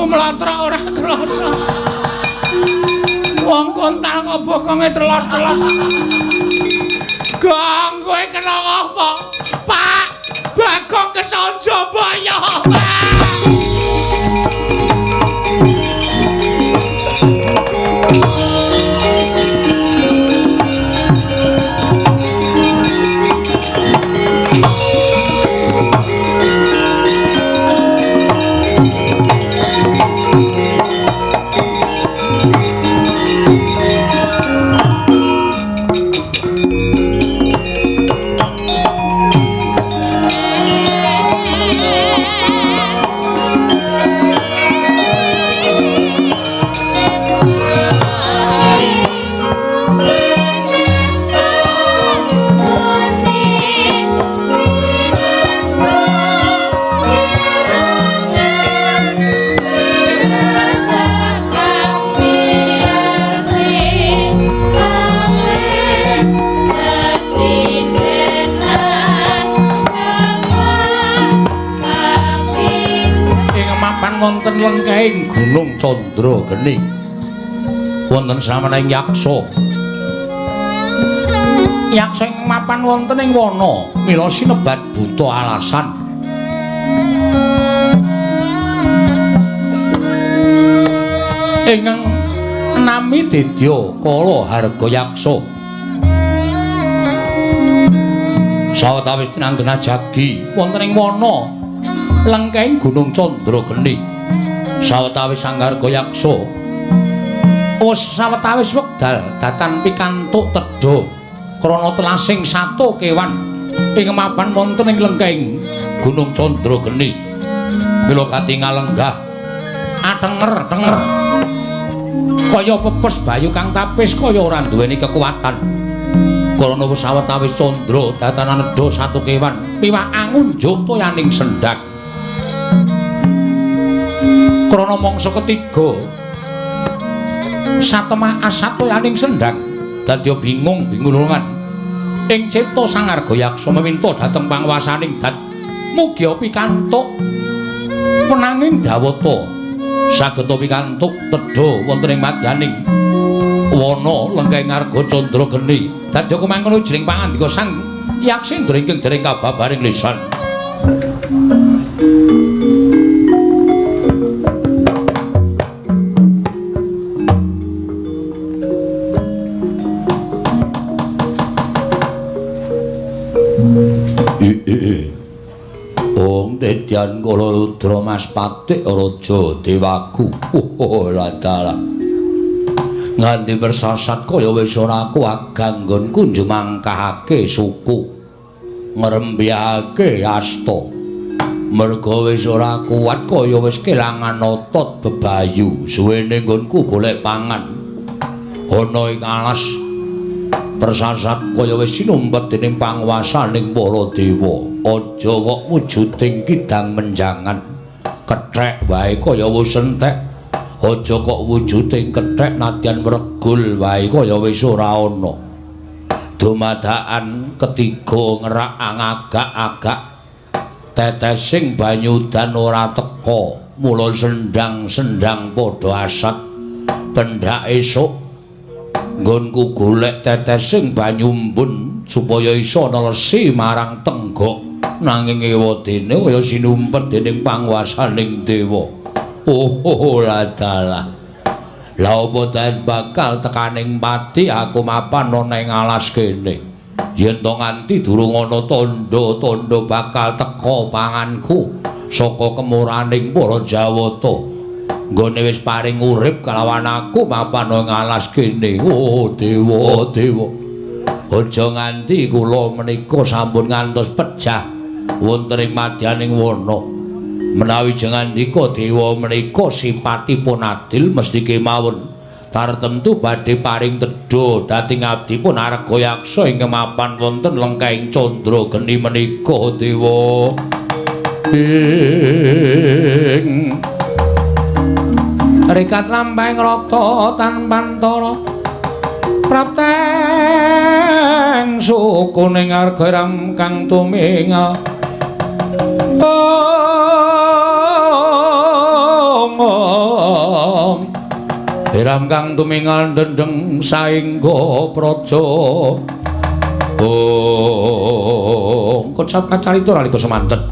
Mlotrok ora krasa. Wong kontal kok bokonge telos-telos. Gong, kowe kena apa? Pak, Bagong kesonjo boyo, Pak. Wonten lengkahing Gunung Candra Geni wonten samening yaksa. Yaksa ing mapan wonten ing wana mila sinebat buta alasan. Ingkang nami Dedya Kala Harga Yaksa. Sawetawis tinanggena jagi wonten ing wana lengkahing Gunung Candra Geni. Sawetawis Sang Harga Yaksa wis sawetawis wekdal datan pikantuk tedha krana telasing sato kewan ing mapan wonten ing lengkahing Gunung Candrageni. Mila katingal lenggah atenger-tenger kaya pepes bayu kang tapis kaya ora duweni kekuatan. Karana wis sawetawis candra datanan nedha satu kewan piwak angunjuk toyaning sendhang. Krana mangsa ketiga satemah asat toyaning sendhang dadi bingung bingulungan ing cipta Sang Argayaksa meminta dhateng panguwasaning dat mugi pikantuk penanging dawata saged pikantuk tedha wonten ing madyaning wana lengkeng Arga Candrageni. Dadi kumangkono jring pangandika Sang Yaksendra ingkang dereng kababaring lisan. Ong Dedyan Kala Rudra Mas Patik Raja Dewaku. Oh ladalah. Nganti persasat kaya wis ora kuat ganggonku njumangkahake suku, ngrembyahake asta. Merga wis ora kuat kaya wis kelangan otot bebayu, suwene nggonku golek pangan. Ana ing alas persasat kaya wis sinumpet dening panguwasaning para dewa. Aja kok wujuding kidang menjangan, kethek wae kaya wis entek. Aja kok wujuding kethek nadyan mregul wae kaya wis ora ana. Dumadakan ketiga ngerak angagak-agak tetesing banyu udan ora teka, mula sendang-sendang padha asat. Pendak esuk nggonku golek tetesing banyu embun supaya iso nelesi marang tenggok, nanging ewadene kaya sinumpet dening panguwasaning dewa. Oh ladalah. Lah apa den bakal tekaning pati aku mapan ana ing alas kene. Yen to nganti durung ana tandha-tandha bakal teka panganku saka kemuraning para Jawata. Nggone wis paring urip kalawan aku mapan ing alas kene. Oh dewa dewa. Aja nganti kula menika sampun ngantos pejah wonten ing madyaning wana. Menawi jengandika dewa menika sipatipun adil mesti kemawon tartemtu badhe paring tedha dhateng abdipun Argayaksa ingkang mapan wonten lengkahing Candrageni menika dewa. Ing rikat lampahing rata tanpantara prapteng sukuning arga kang tumingal. Hiram kang tumingal dendeng saengga praja. Oh, kocap kacarita nalika semanten.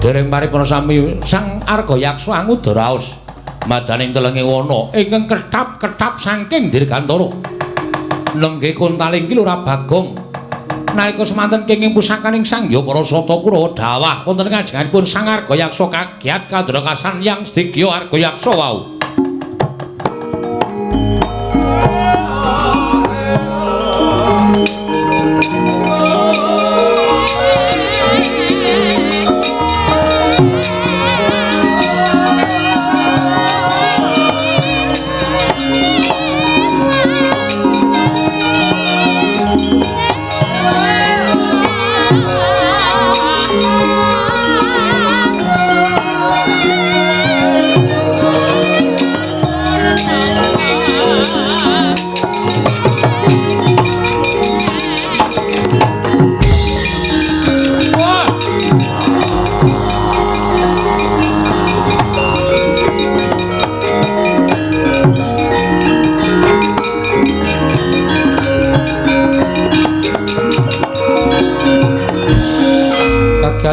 Dereng paripurna sami Sang Argayaksa anguda raos madaning telenge wana ingkang ketap-ketap saking dirgantara. Nenggih kontaling ki Lurah Bagong. Nalika semanten kenging pusakaning Sang Hyang Parasata Kurawa dawah wonten ngajenganipun Sang Argayaksa kagiat kadrakasan Yang Sedikya Argayaksa wau.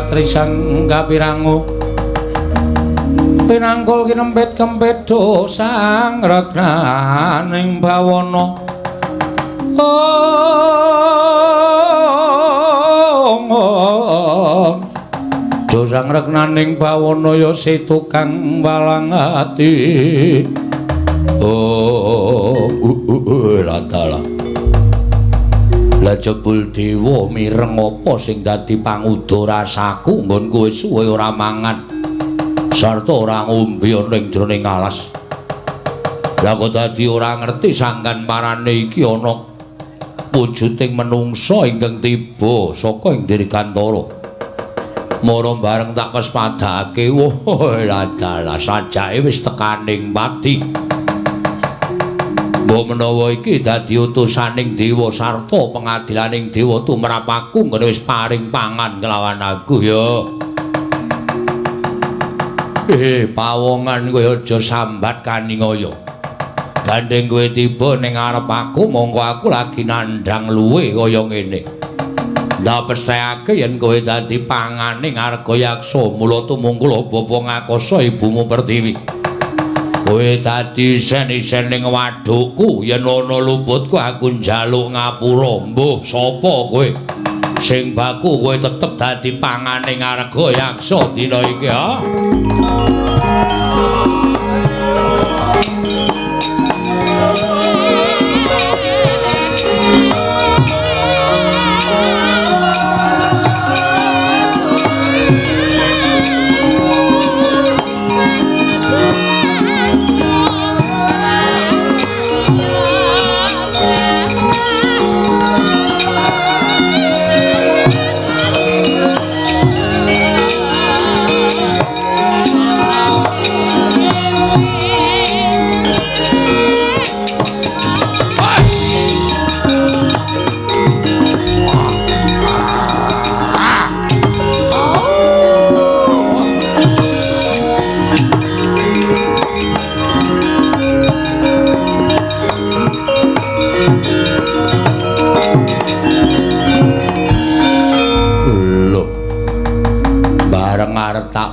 Trisang kapirangu pinangkul kinempit kempit sang regnaning bawana. Ong dosang regnaning bawana ya si tukang walang ati. Oh ladalah. Lah jebul dewa mireng apa sing dadi panguda rasaku nggon kowe suwe ora mangan sarta ora ngombe ana ing jroning alas. Lah kok dadi ora ngerti sanggan parane iki ana wujuding menungsa ingkang tiba saka ing Dirgantara. Mara bareng tak pespadake, wah ladalah sajake wis tekaning pati. Mbok menawa iki dadi utusaning dewa sarta pengadilaning dewa tumrap aku nggone wis paring pangan kelawan aku ya. Pawongan kowe aja sambat kaningaya. Gandeng kowe tiba ning ngarep aku mongko aku lagi nandhang luwe kaya ngene. Ndak pesthekake yen kowe dadi panganing Argayaksa mula tumungkul bapa ngakasa ibumu Pertiwi. Kowe dadi isen-isen ning wadukku yen ana luputku aku njaluk ngapura. Mbuh sapa kowe? Sing baku kowe tetep dadi panganing Argayaksa dina iki ha.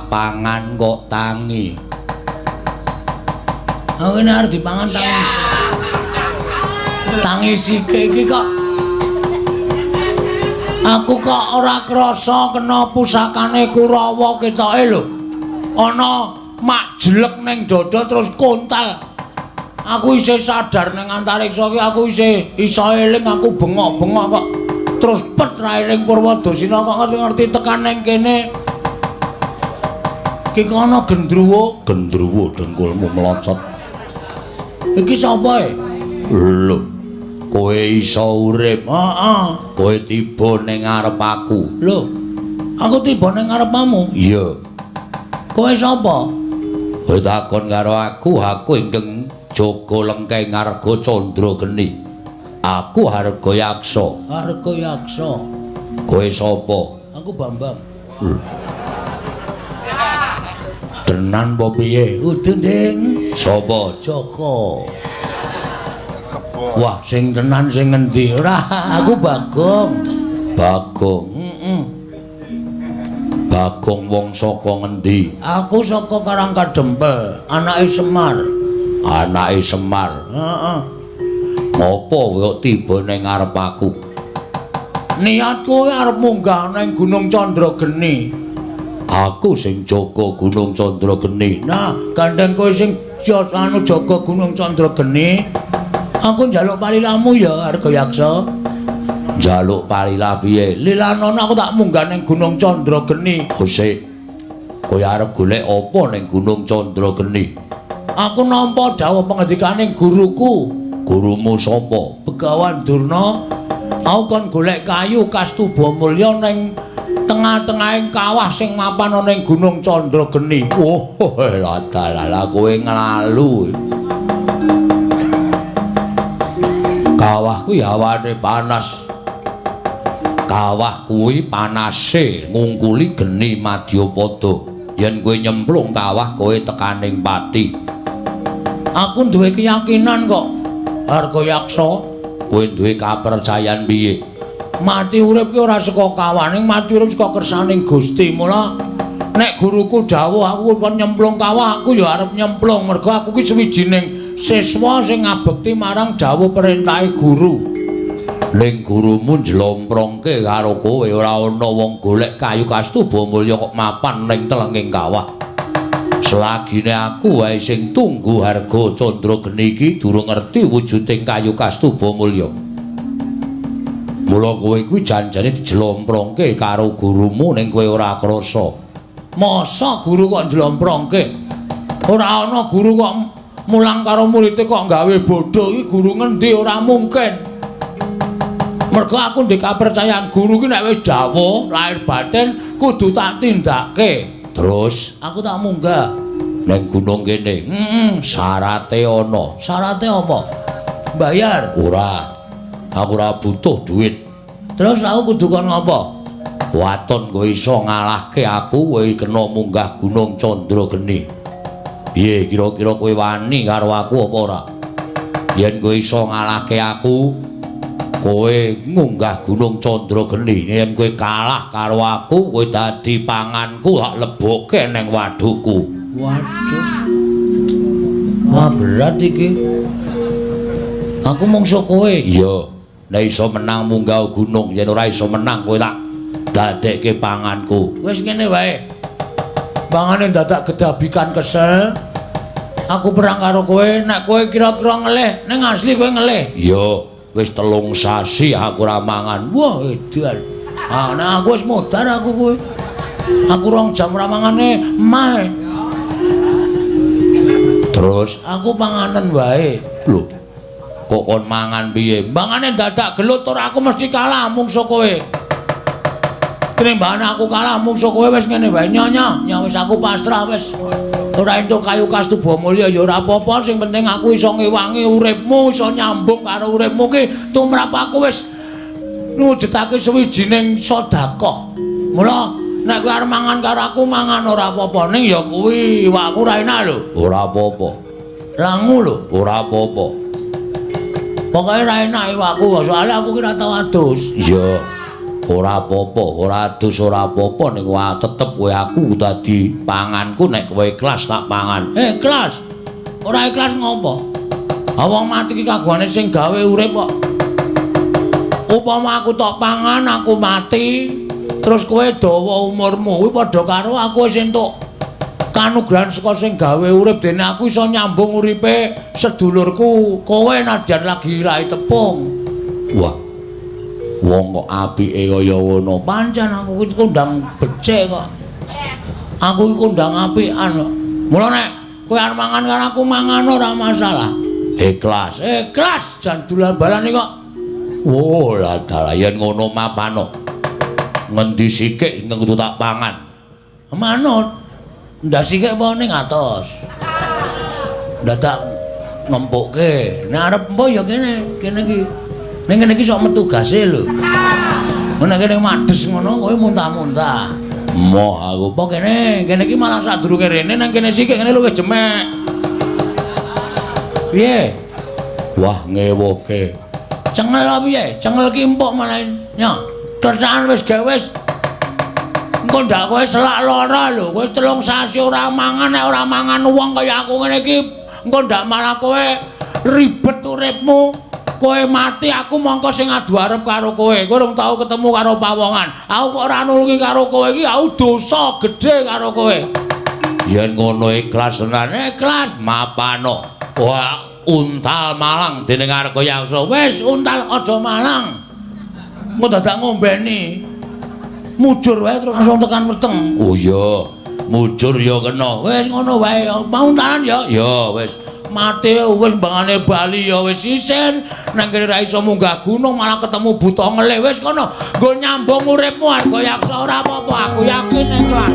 Pangan kok tangi. Aku ini harus dipangan tangi. Tangi sike iki kok. Aku kok ora krasa kena pusakane Kurawa ketoke lho. Ana mak jelek ning dada terus kontal. Aku isih sadar ning antariksa iki aku isih iso eling aku bengok-bengok kok. Terus pet ra eling Purwadasina kok ngerti-ngerti tekan ning kene. Iki ana gendruwo, gendruwo dengkulmu melocot. Iki sapa e? Lho, kowe iso urip. Heeh. Kowe tiba ning ngarep aku. Lho, aku tiba ning ngarepmu? Iya. Kowe sapa? Kowe takon karo aku, aku ingkang jaga lengkeng Arga Candrageni. Aku Argayaksa. Argayaksa. Kowe sapa? Aku Bambang. Tenan apa piye? Udu, Ding. Sapa? Joko. Wah, sing tenan sing ngendi? Ora, aku Bagong. Bagong. Heeh. Bagong wong saka ngendi? Aku saka Karangkadempel, anake Semar. Anake Semar. Heeh. Ngopo kok tiba ning ngarep aku? Niatku arep munggah ning Gunung Candrageni. Aku sing jaga Gunung Candrageni. Nah, gandeng kowe sing anu jaga Gunung Candrageni, aku njaluk palilamu ya, Argayaksa. Njaluk palilah piye? Lilanono aku tak munggah ning Gunung Candrageni. Sik. Kowe arep golek apa ning Gunung Candrageni? Aku nampa dawuh pengendikaning guruku. Gurumu sapa? Begawan Durna. Aku kon golek kayu Kastuba Mulya ning tengah-tengahing kawah sing mapan ana ing Gunung Candrageni. Oh, ladalah kowe nglalu. Kawah kuwi hawane panas. Kawah kuwi panase ngungkuli geni madyapada. Yen kowe nyemplung kawah kowe tekaning pati. Aku duwe keyakinan kok, Argayaksa. Kowe duwe kapercayan piye? Mati urip ki ora saka kawaning, mati urip saka kersaning Gusti. Mula nek guruku dawuh aku kon nyemplung kawah, aku ya arep nyemplung mergo aku ki sawijining siswa sing ngabekti marang dawuh perintahe guru. Ning gurumu njlomprongke karo kowe ora ana wong golek kayu Kastuba Mulya kok mapan ning telenging kawah. Selagine aku wae sing tunggu harga Candrageni iki durung ngerti wujuding kayu Kastuba Mulya. Mula kowe kuwi janjane dijlomprongke karo gurumu ning kowe ora krasa. Masa guru kok njlomprongke? Ora ana guru kok mulang karo muridé kok gawe bodho iki guru ngendi ora mungkin. Mergo aku ndek kapercayaan guru ki nek wis dawuh lahir batin kudu tak tindake. Terus aku tak munggah ning gunung kene. Heeh, syarate ana. Syarate apa? Bayar? Ora. Aku ora butuh duit. Terus aku kudu kon ngopo? Waton kowe iso ngalahke aku, kowe kena munggah Gunung Candrageni. Piye kira-kira kowe wani karo aku apa ora? Yen kowe iso ngalahke aku, kowe munggah Gunung Candrageni. Yen kowe kalah karo aku, kowe dadi panganku, tak lebokke ning wadukku. Waduh. Wah, berat iki. Aku mungsuh kowe. Iya. Nek iso menang munggah gunung, yen ora iso menang kowe tak dadekke panganku. Wis ngene wae. Pangane dadak gedabikan kesel. Aku perang karo kowe, nek kowe kira-kira ngelih, ning asli kowe ngelih. Iya, wis 3 sasi aku ora mangan. Wah, edan. Ah, nek aku wis modar aku kowe. Aku 2 jam ora mangane emah. Terus aku panganen wae. Lho. Kok kon mangan piye? Mangane dadak gelut ora aku mesti kalah mungsuh kowe. Tinimbangane aku kalah mungsuh kowe wis ngene wae nyonya, nya wis aku pasrah wis. Ora entuk kayu kastuba mulya ya ora apa-apa, sing penting aku iso ngewangi uripmu, iso nyambung karo uripmu ki tumrap aku wis ngujudake suwijining sedekah. Mula nek kowe arep mangan karo aku mangan ora apa-apa, ning ya kuwi iwakku ora enak lho. Ora apa-apa. Langu lho, ora apa-apa. Pokoke ora enak iwakku, soalé aku ki ora tau adus. Iya. Ora apa-apa, ora adus ora apa-apa ning wae tetep kowe aku dadi panganku nek kowe ikhlas tak pangan. Ikhlas. Ora ikhlas ngopo? Ha wong mati ki kagungane sing gawe urip kok. Upama aku tok pangan aku mati, terus kowe dawa umurmu kuwi padha karo aku wis entuk kanugrahan saka sing gawe urip dene aku iso nyambung uripe sedulurku kowe nadyan lagi lahi tepung. Wah. Wong kok apike kaya ngono. Pancen aku iki kondang becik kok. Aku iki kondang apikan kok. Mula nek kowe arep mangan karo aku mangan ora masalah. Ikhlas. Ikhlas jan dolan balane kok. Oh, lah dalah yen ngono mapano. Ngendi sikik sing kudu tak pangan? Manut. Ndak sikik apa ning atos. Dadak ngempukke. Nek arep empo ya kene, kene iki. Ning kene iki sok metu gase lho. Nek kene mades ngono kowe muntah-muntah. Moh aku apa kene, kene iki malah sadurunge rene nang kene sikik kene luwih jemek. Piye? Wah ngewoke. Cengel apa piye? Cengel ki empuk malah. Nyo, kerjaan wis gawe wis. Engko ndak kowe selak lara lho, kowe 3 sasi ora mangan, nek ora mangan wong kaya aku ngene iki, engko ndak malah kowe ribet uripmu. Kowe mati aku mongko sing adu arep karo kowe. Kowe urung tau ketemu karo pawongan. Aku kok ora nulungi karo kowe iki, aku dosa gedhe karo kowe. Yen ngono ikhlas tenan, ikhlas mapano. Wah, untal malang dening Argayaksa. Wis untal aja malang. Engko dadak ngombeni. Mujur wae terus langsung tekan weteng. Oh iya, mujur ya kena. Wis ngono wae, mau untalan ya? Ya wis. Mati wis mbangane bali ya wis isin. Nang kene ra iso munggah gunung malah ketemu buta ngelih. Wis kono, nggo nyambung uripmu Argayaksa ora apa-apa, aku yakin ikhlas.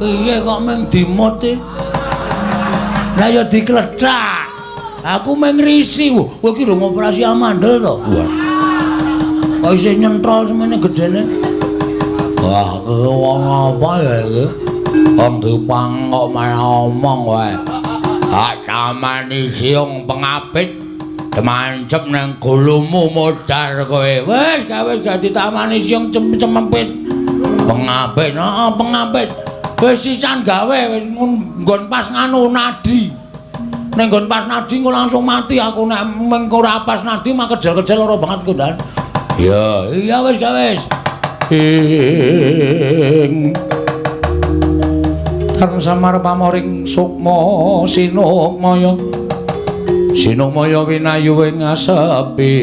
Piye kok mung dimut e? Lah ya diklethak. Aku mung ngrisi. Kowe iki rung operasi amandel to? Wah. Kok isih nyentrol semene gedene. Wah, wong apa ya iki? Wong dipang kok malah omong wae. Hak tamani siung pengapit demancep nang gulumu modar kowe. Wis gawe gak ditamani siung cemempit. Pengapit, heeh pengapit. Wis sisan gawe wis nggon pas nganu nadi. Ning nggon pas nadi engko langsung mati aku nek mengko ora pas nadi mah kejel-kejel lara banget ku ndan. Iya, iya wis gawe wis. Ing Tarung samar pamoring sukma sinukmaya. Sinukmaya winayu ing asepi.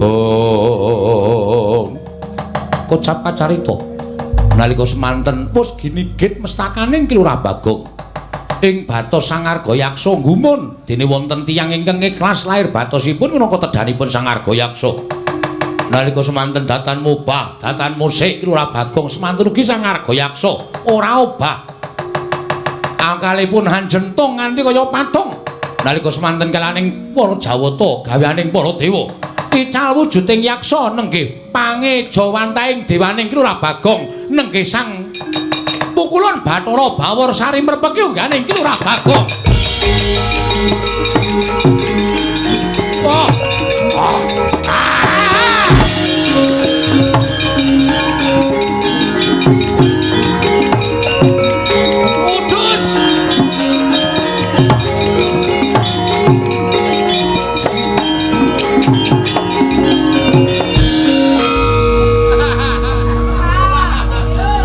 Oh. Kocap kacarita nalika semanten pus ginigit mestakaning Ki Lurah Bagong. Ing batos Sang Argayaksa gumun dene wonten tiyang ingkang ikhlas lair batosipun minangka tedhanipun Sang Argayaksa. Nalika semanten datan mubah, datan musik Ki Lurah Bagong semanten ugi Sang Argayaksa ora obah. Angkalipun hanjentung nganti kaya patung. Nalika semanten kalaning para Jawata gaweaning para dewa. Ical wujuding yaksa nenggih pangejawantahing dewaning Ki Lurah Bagong nenggih Sang Pukulun Bathara Bawor Sari mrepeki ungganing Ki Lurah Bagong. Wah. Ah. Kudus.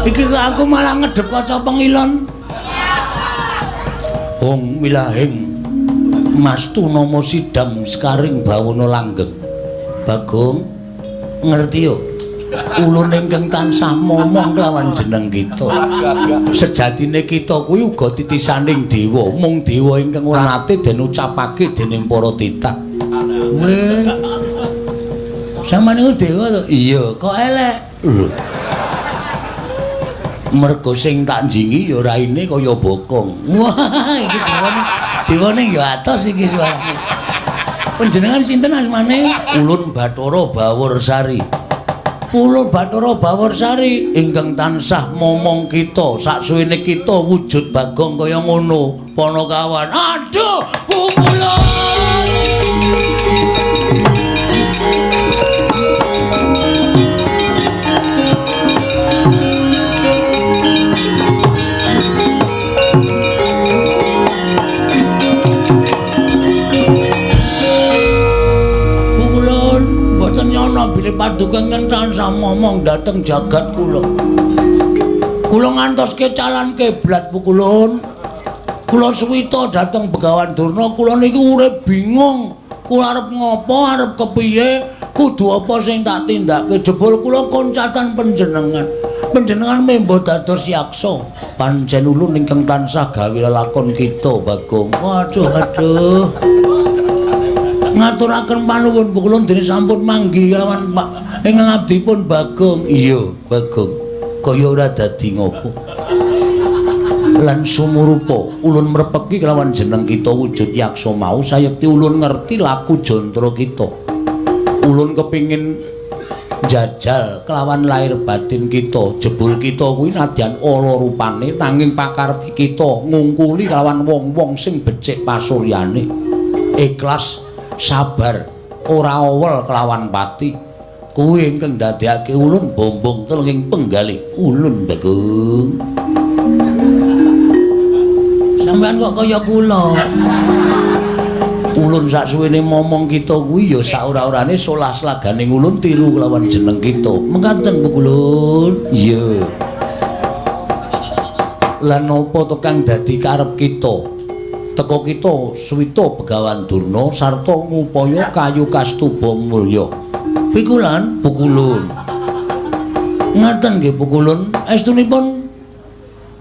Iki kok aku malah ngedep kaca pengilon. Hong milahing mastu nama sidam sekaring bawana langgeng. Bagong ngerti yo. Ulun ingkang tansah momong kelawan jeneng kita. Sejatine kita kuwi uga titisaning dewa, mung dewa ingkang ora nate den ucapake dening para titah. Weh. Sampeyan niku dewa to? Iya, kok elek. Lho. Mergo sing tak njingi ya raine kaya bokong. Wah, iki dewane. Dewane ya atos iki suarane. Panjenengan sinten asmane? Ulun Bathara Baworsari. Ulun Bathara Baworsari ingkang tansah momong kita saksuwene kita wujud Bagong kaya ngono. Panakawan. Aduh, pukulun. Bilih paduka ingkang tansah momong dhateng jagat kula. Kula ngantos kecalan kiblat pukulun. Kula suwita dhateng Begawan Durna, kula niku urip bingung. Kula arep ngopo, arep kepiye, kudu apa sing tak tindakake. Jebul kula koncatan panjenengan. Panjenengan membo dados yaksa. Pancen ulun ingkang tansah gawe lelakon kita, Bagong. Waduh, aduh. Ngaturaken panuwun pukulun dene sampun manggi kelawan Pak ingkang abdipun Bagong. Iya, Bagong. Kaya ora dadi ngopo. Lan sumurupa ulun mrepeki kelawan jeneng kita wujud yaksa mau sayekti ulun ngerti laku jantara kita. Ulun kepingin jajal kelawan lahir batin kita. Jebul kita kuwi nadyan ala rupane nanging pakarti kita ngungkuli kelawan wong-wong sing becik pasuryane. Ikhlas, sabar, ora owel kelawan pati. Kuwi ingkang ndadekake ulun bombong telenging penggalih ulun Bagong. Sampeyan kok kaya kula. Ulun saksuwene momong kita kuwi ya saora-orane solah slaganing ulun tiru kelawan jeneng kita. Mekaten pukulun. Iya. Lan napa to kang dadi karep kita? Teko kita suwita Begawan Durna sarta ngupaya kayu kastuba mulya. Pikulan pukulun. Ngaten nggih pukulun. Estunipun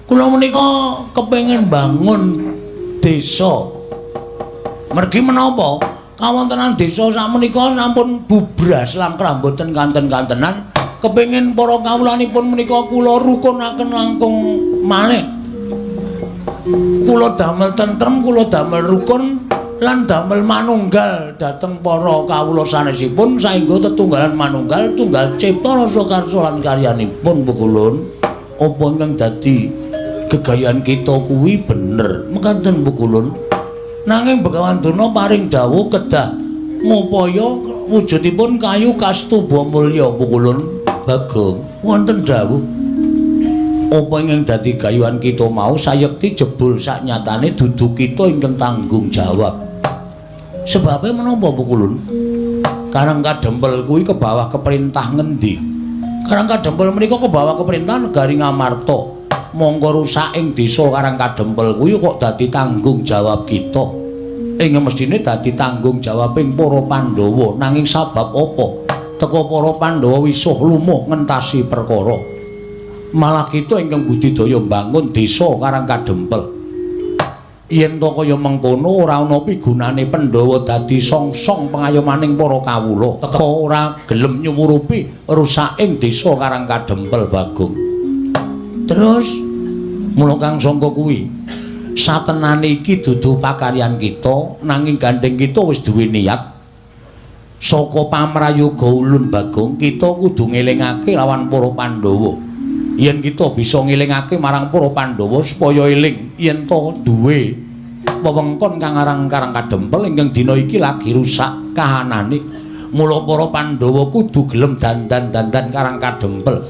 kula menika kepengin bangun desa. Mergi menapa kawontenan desa sakmenika sampun bubras langkrah mboten kanten-kantenan. Kepengin para kawulanipun menika kula rukunaken langkung malih. Kula damel tentrem, kula damel rukun, Lan damel manunggal dhateng para kawula sanesipun saengga tetunggalan manunggal tunggal cipta rasa karsa lan karyanipun Pukulun. Apa ingkang dadi gegayan kita kuwi bener mekaten Pukulun. Nanging Begawan Durna paring dawuh kedah ngupaya wujudipun kayu kastuba mulya Pukulun. Bagong wonten dawuh apa ingkang dadi gayuhan kita mau sayekti jebul saknyatane dudu kita ingkang tanggung jawab. Sebabe menapa Pukulun? Karang Kadempel kuwi kebawah keperintah ngendi? Karang Kadempel menika kebawah keperintah negari Ngamarta. Mongko rusak ing desa Karang Kadempel kuwi kok dadi tanggung jawab kita. Ing mestine dadi tanggung jawabing para Pandhawa. Nanging sabab apa? Teka para Pandhawa wisuh lumuh ngentasi perkara. Malah kita ingkang budidaya mbangun desa Karang Kadempel. Yen to kaya mengkono ora ana pigunane Pandhawa dadi songsong pengayomaning para kawula. Teka ora gelem nyumurupi rusaking desa Karang Kadempel Bagong. Terus mula kang sangka kuwi satenane iki dudu pakaryan kita, nanging gandeng kita wis duwe niat. Saka pamrayoga ulun Bagong, kita kudu ngelingake lawan para Pandhawa. Yen kita bisa ngelingake marang para Pandhawa supaya eling yen to duwe wewengkon kang aran Karang Kadempel ingkang dina iki lagi rusak kahanane. Mula para Pandhawa kudu gelem dandan-dandan Karang Kadempel.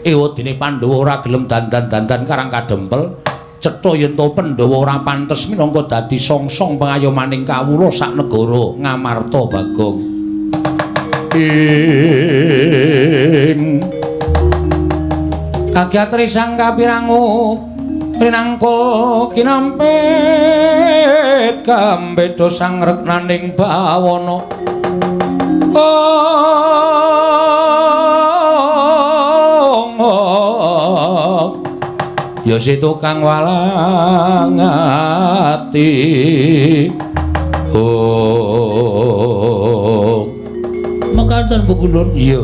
Ewadene Pandhawa ora gelem dandan-dandan Karang Kadempel, cetha yen to Pandhawa ora pantes minangka dadi songsong pengayomaning kawula sak negara Ngamarta Bagong. Ing kagyatri sang kapirangu rinangka kinampit kambeda sang reknaning bawana. Ya si tukang walang ati. Oh. Mekaten Pukulun. Iya.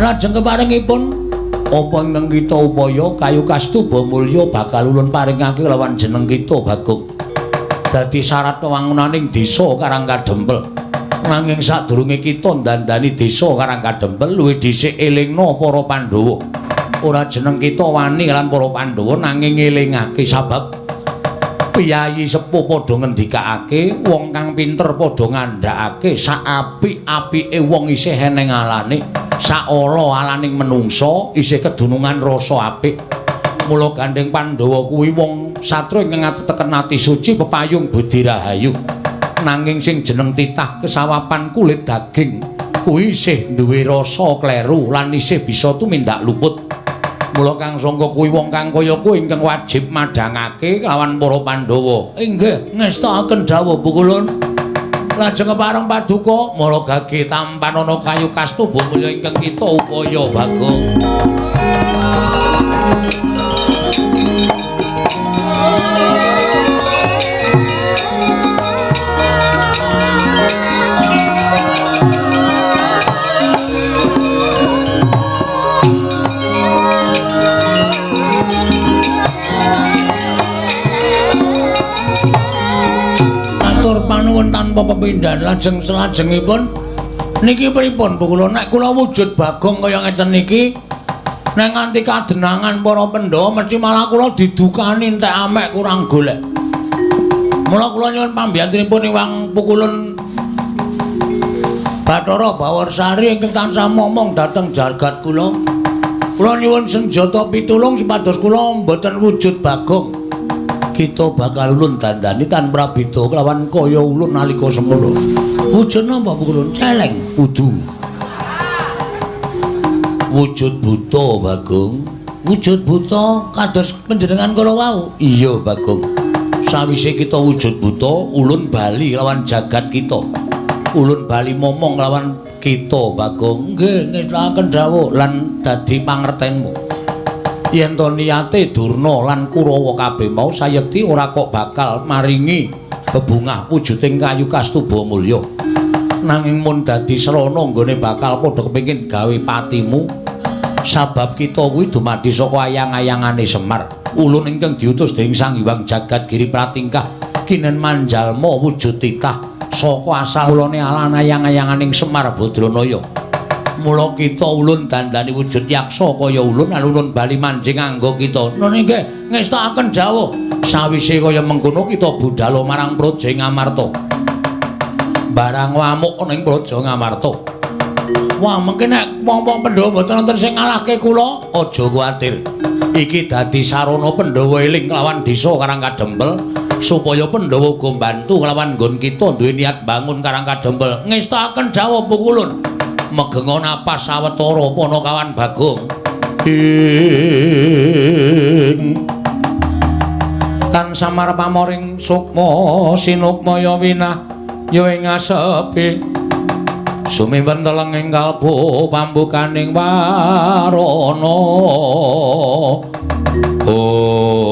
Lajeng keparengipun apa ingkang kita upaya kayu kastuba mulya bakal ulun paringake lawan jeneng kita Bagong. Dadi syarat wewangunaning desa Karang Kadempel. Nanging sadurunge kita ndandani desa Karang Kadempel luwih dhisik elingna para Pandhawa. Ora jeneng kita wani lan para Pandhawa nanging ngelingake sabab piyayi sepuh padha ngendikake, wong kang pinter padha ngandhakake sak apik-apike wong isih eneng alane, sak ala alaning menungsa isih kedunungan rasa apik. Mula gandeng Pandhawa kuwi wong satria ingkang ateteken ati suci pepayung budi rahayu. Nanging sing jeneng titah kesawapan kulit daging kuwi isih duwe rasa kleru lan isih bisa tumindak luput. Mula kang sangka kuwi wong kang kaya kuwi ingkang wajib madhangake lawan para Pandhawa. Inggih, ngestakaken dawuh Pukulun. Lajeng kepareng paduka mara gage tampanana kayu kastuba mulya ingkang kita upaya Bagong. Panuwun tanpa pepindhan. Lajeng selajengipun niki pripun Pukulun? Nek kula wujud Bagong kaya ngeten niki nek nganti kadenangan para Pandhawa mesti malah kula didukani entek amek kurang golek. Mula kula nyuwun pambiyantunipun Iwang Pukulun Bathara Bawarsari ingkang tansah momong dhateng jagat kula. Kula nyuwun senjata pitulung supados kula mboten wujud Bagong. Kita bakal ulun dandani tan prabeda kelawan kaya ulun nalika semono. Wujud napa Pukulun? Celeng kudu. Wujud buta Bagong. Wujud buta kados panjenengan kala wau. Iya Bagong. Sawise kita wujud buta, ulun bali lawan jagat kita. Ulun bali momong lawan kita Bagong. Nggih, ngestakaken dawuh lan dadi pangertenmu. Yen to niyate Durna lan Kurawa kabeh mau sayekti ora kok bakal maringi bebungah wujuding kayu kastuba mulya. Nanging mun dadi srana nggone bakal padha kepengin gawe patimu sabab kita kuwi dumadi saka ayang-ayangane Semar. Ulun ingkang diutus dening Sang Hyang Jagat Giri Pratingkah Kinen manjalma wujud titah saka asal mulane alan ayang-ayanganing Semar Badranaya. Mula kita ulun dandani wujud yaksa kaya ulun lan ulun bali manjing anggo kita. Nun inggih ngestakaken dawuh. Sawise kaya mengkono kita budhal marang Praja Ngamarta. Barang wamuk ning Praja Ngamarta. Wah, mengke nek wong-wong Pandhawa mboten wonten sing ngalahke kula, aja kuwatir. Iki dadi sarana Pandhawa eling kelawan desa Karang Kadempel supaya Pandhawa uga mbantu kelawan nggon kita duwe niat bangun Karang Kadempel. Ngestakaken dawuh Pukulun. Megenga napas sawetara Panakawan Bagong. Ing tan samar pamoring sukma sinukmaya winah ya ing asepi sumimpen teleng ing kalbu pambukaning warana. Oh,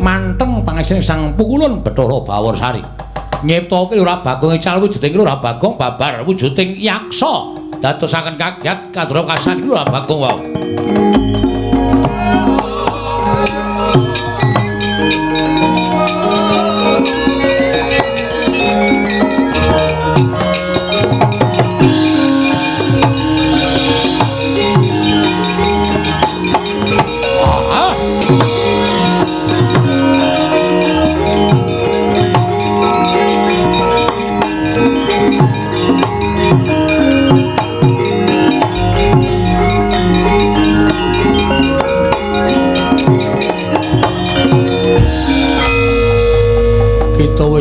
manteng pangesane Sang Pukulun Bathara Bawarsari nyiptake Lurah Bagong ical wujuding Lurah Bagong babar wujuding yaksa dadosaken kagyat kadra kasan Lurah Bagong wau.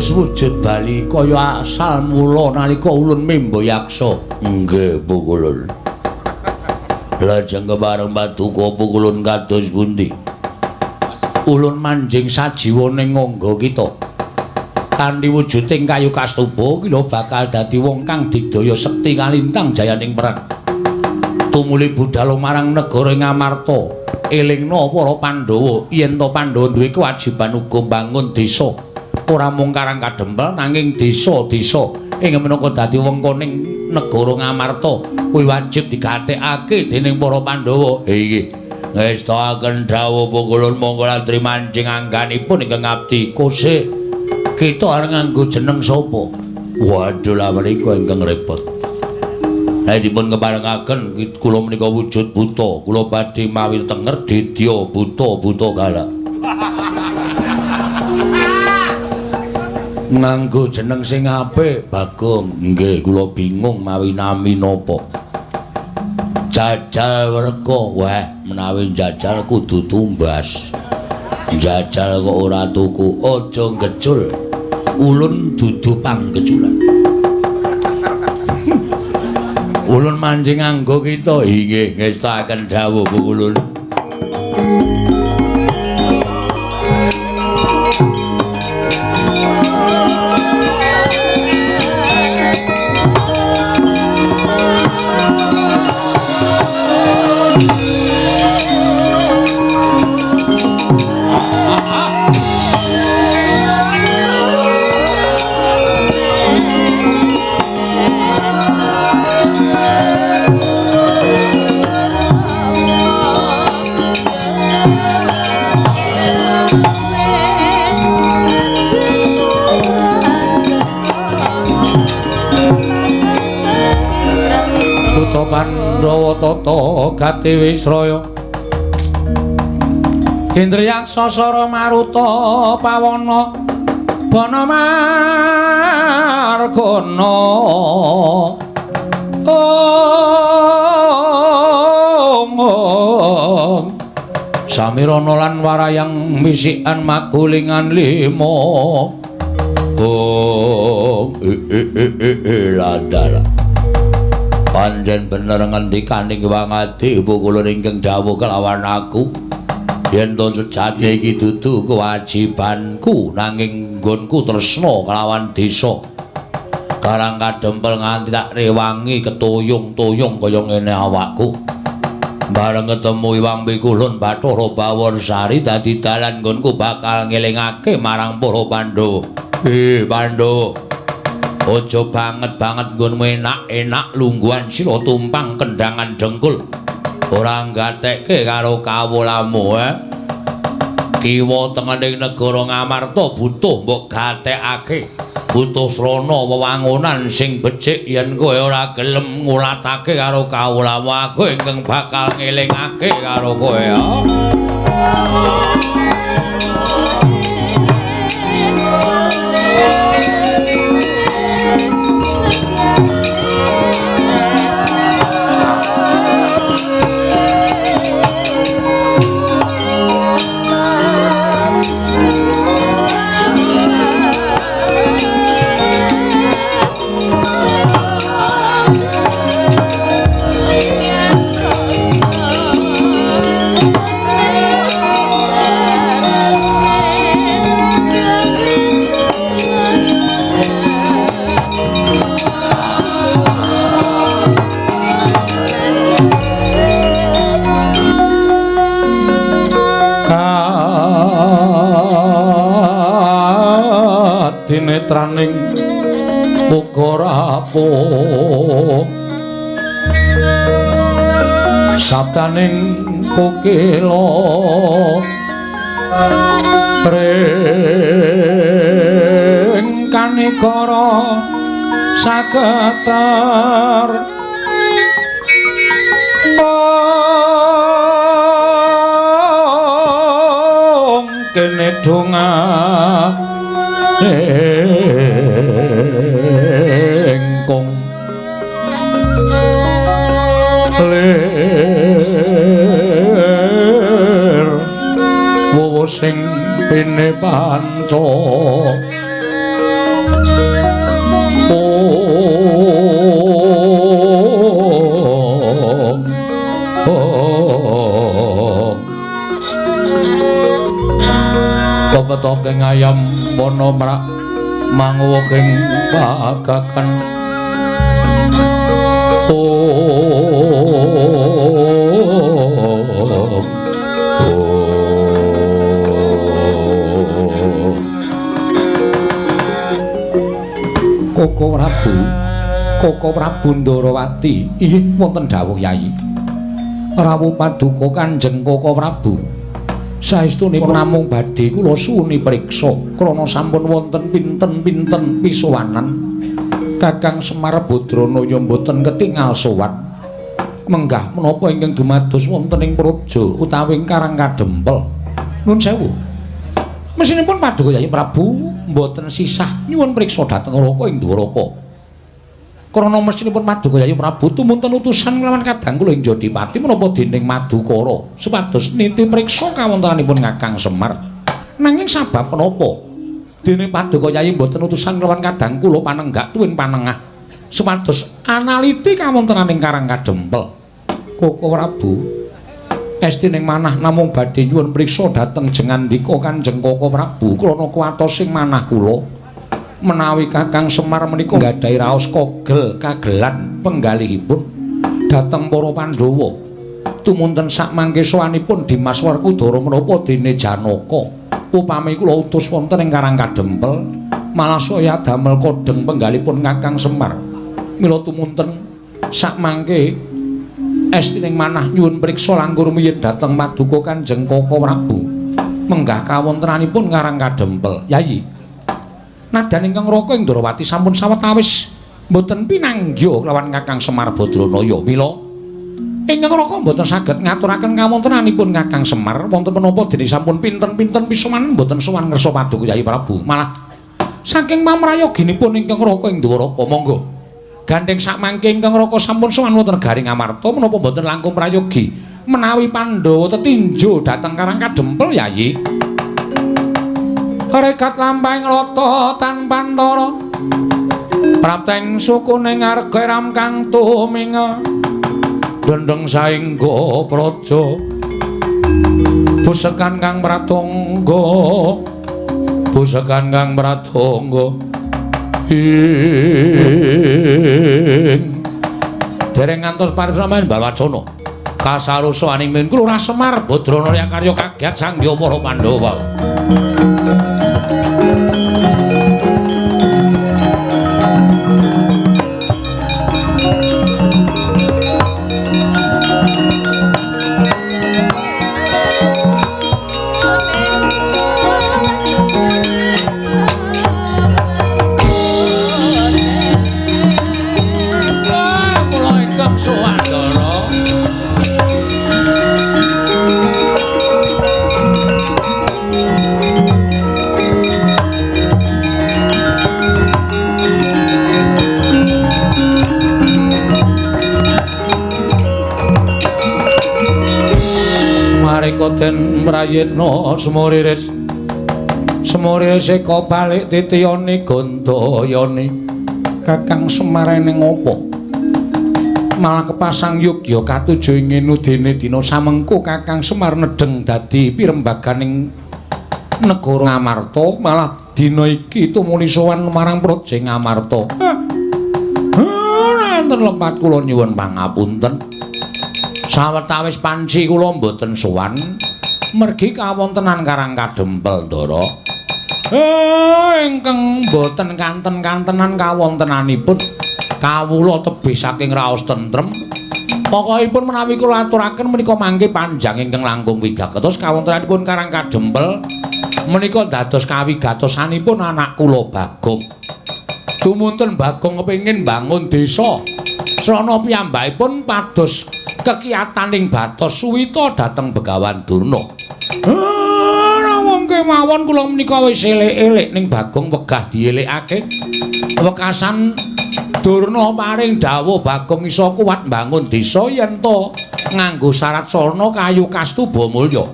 Wis wujud bali kaya asal mula nalika ulun membo yaksa. Nggih, Pukulun. Lajeng kepareng paduka Pukulun kados pundi? Ulun manjing sajiwa ning ngangga kita. Kanthi wujuding kayu kastuba kila bakal dadi wong kang digdaya sekti kalintang jayaning perang. Tumuli budhal marang negara Ngamarta, elingna para Pandhawa yen to Pandhawa duwe kewajiban uga mbangun desa. Ora mung Karang Kadempel nanging desa-desa ing minangka dadi wengkoning negara Ngamarta kuwi wajib digatekake dening para Pandhawa. Inggih, ngestakaken dawuh Pukulun monggo latri manjing angganipun ingkang ngabdi. Kose kita arep nganggo jeneng sapa? Waduh, lha menika ingkang repot. Lah dipun keparengaken kula menika wujud buta, kula badhe mawi tenger dedya buta-buta galak. Nganggo jeneng sing apik, Bagong. Nggih, kula bingung mawi nami napa. Jajal werka. Wah, menawi jajal kudu tumbas. Jajal kok ora tuku, aja ngecul. Ulun dudu panggeculan. Ulun manjing nganggo kita. Inggih, ngestakaken dawuh Pukulun. Pandhawa tata gati wisraya Indriyaksa sara maruta pawana bana margana. Ong samirana lan warayang misikan magulingan lima. Ong ladala pancen bener ngendikaning Wangadi Pukulun ingkang dawuh kelawan aku yen to sejati iki dudu kewajibanku nanging nggonku tresna kelawan desa Karang Kadempel nganti tak rewangi ketuyung-tuyung kaya ngene awakku. Bareng ketemu Iwang Pikulun Bathara Bawarsari dadi dalan nggonku bakal ngelingake marang para Pandhawa. Pandhawa, aja banget-banget nggonmu enak-enak lungguhan sila tumpang kendangan dengkul. Ora nggatekke karo kawulamu, eh. Kiwa tengening negara Ngamarta butuh mbok gatekake. Butuh srana wewangunan sing becik yen kowe ora gelem ngulatake karo kawulamu aku ingkang bakal ngelingake karo kowe ya. Dinetraning uga rapuh sabdaning kokila ring kanikara saketer om kene donga engkong lir wowo sing pene panca om om kepetoke ngayam wana mrak manguwuking pagakan om om Koko Prabu, Koko Prabu Ndarawati, inggih wonten dawuh Yai. Rawuh paduka Kanjeng Koko Prabu. Saestunipun namung badhe kula suwuni priksa krana sampun wonten pinten-pinten pisowanan Kakang Semar Badranaya mboten ketingal sowan. Menggah menapa ingkang dumados wonten ing praja utawi ing Karang Kadempel. Nun sewu. Mesinipun paduka Yai Prabu mboten sisah nyuwun priksa dhateng Raka ing Dwaraka. Krana mesinipun paduka Yai Prabu tumunten utusan nglawan kadang kula ing Jodipati menapa dening Madukara supados niti priksa kawontenanipun Kakang Semar. Nanging sabab menapa dene paduka Yai mboten utusan nglawan kadang kula panenggak tuwin panengah supados analiti kawontenaning Karang Kadempel. Koko Prabu estining manah namung badhe nyuwun priksa dhateng jengandika Kanjeng Koko Prabu krana kuwatos sing manah kula menawi Kakang Semar menika nggadahi raos kogel kagelan penggalihipun dhateng para Pandhawa. Tumunten sakmangke sowanipun Dimas Werkudara menapa dene Janaka upami kula utus wonten ing Karang Kadempel malah saya damel kodheng penggalipun Kakang Semar. Mila tumunten sakmangke estining manah nyuwun priksa langkung rumiyin dhateng paduka Kanjeng Koko Prabu menggah kawontenanipun Karang Kadempel. Yayi, nadan ingkang Raka ing Ndrawati sampun sawetawis mboten pinanggih kelawan Kakang Semar Badranaya. Mila ingkang Raka mboten saged ngaturaken kawontenanipun Kakang Semar wonten menapa dene sampun pinten-pinten pisowanan mboten sowan ngersa paduka Yai Prabu. Malah saking pamrayoginipun ingkang Raka ing Dwaraka monggo gandheng sakmangke ingkang Raka sampun sowan wonten negari Ngamarta menapa mboten langkung prayogi menawi Pandhawa tetinju dhateng Karang Kadempel Yayi. Rekat lampahing rata tanpa antara prapteng sukune ngarga ram kang tuminga dendeng saengga praja busekan kang pratangga busekan kang pratangga ing dereng ngantos paripsaman Balwacana kasarusaning min kula Semar Badranaya karya kagiat sangya para Pandhawa. Raden Prayitna Sumuriris. Sumuriris eka balik titiyane Gandayani. Kakang Semar ning apa? Malah kepasang yogya katuju ing ngene dina samengko Kakang Semar nedheng dadi pirembaganing negara Ngamarta, malah dina iki tumuli sowan marang Praja Ngamarta. Enten lepat kula nyuwun pangapunten. Sawetawis panci kula mboten sowan mergi kawontenan Karang Kadempel, Ndara. Ingkang mboten kanten-kantenan kawontenanipun kawula tebih saking raos tentrem. Pokokipun menawi kula aturaken menika mangke panjang ingkang langkung wigatos kawontenanipun Karang Kadempel menika dados kawigatosanipun anak kula Bagong. Tumunten Bagong kepengin bangun desa. Srana piyambakipun pados kekiyataning batos suwita dhateng Begawan Durna. Wong kemawon kula menika wis elek-elek ning Bagong wegah dielekake. Wekasan Durna paring dawuh Bagong iso kuat mbangun desa yen to nganggo syarat sarana kayu kastuba mulya.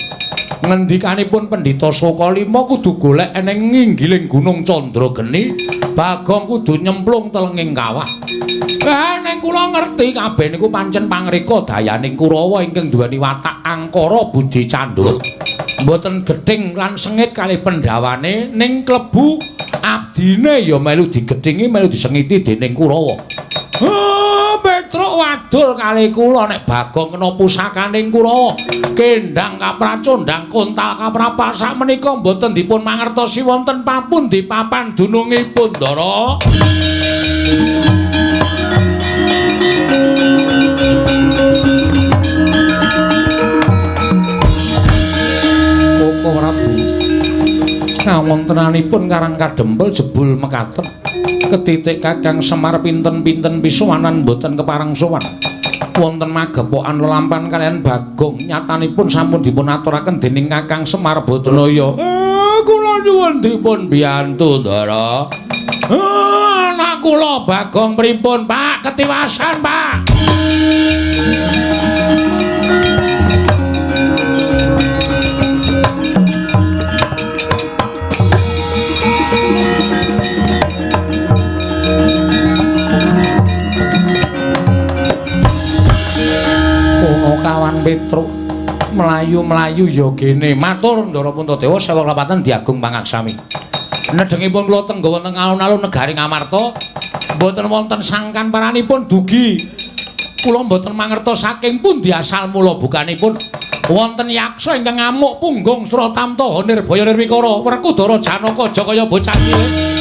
Ngendikanipun Pendhita Sukalima kudu golek eneng nginggiling Gunung Candrageni, Bagong kudu nyemplung telenging kawah. Lah ning kula ngerti kabeh niku pancen pangreka dayaning Kurawa ingkang duweni watak angkara budi candhul. Mboten gething lan sengit kalih pendhawane ning klebu abdine ya melu digethingi melu disengiti dening Kurawa. Petruk wadul kalih kula nek Bagong kena pusakaning Kurawa. Kendhang kapracondhang kontal kaprapal sakmenika mboten dipun mangertosi wonten papundi papan dunungipun, Ndara. Koko Prabu, kawontenanipun Karang Kadempel jebul mekaten. Ketitik Kakang Semar pinten-pinten pisuwanan mboten kepareng sowan. Wonten magepokan lelampan kaliyan Bagong nyatanipun sampun dipun aturaken dening Kakang Semar Badanaya. Kula nyuwun dipun biyantu, Ndara. Anak kula Bagong pripun, Pak? Ketiwasan, Pak. Kawan Petruk mlayu-mlayu ya gene. Matur Ndara Puntadewa sewa klapatan diagung pangaksami. Nedhengipun kula tengga wonten alun-alun negari Ngamarta, mboten wonten sangkan paranipun dugi. Kula mboten mangertos saking pundi asal mula bukanipun wonten yaksa ingkang ngamuk punggung Sratamta Nirbaya Nirwikara Werkudara Janaka Jakaya bocah cilik.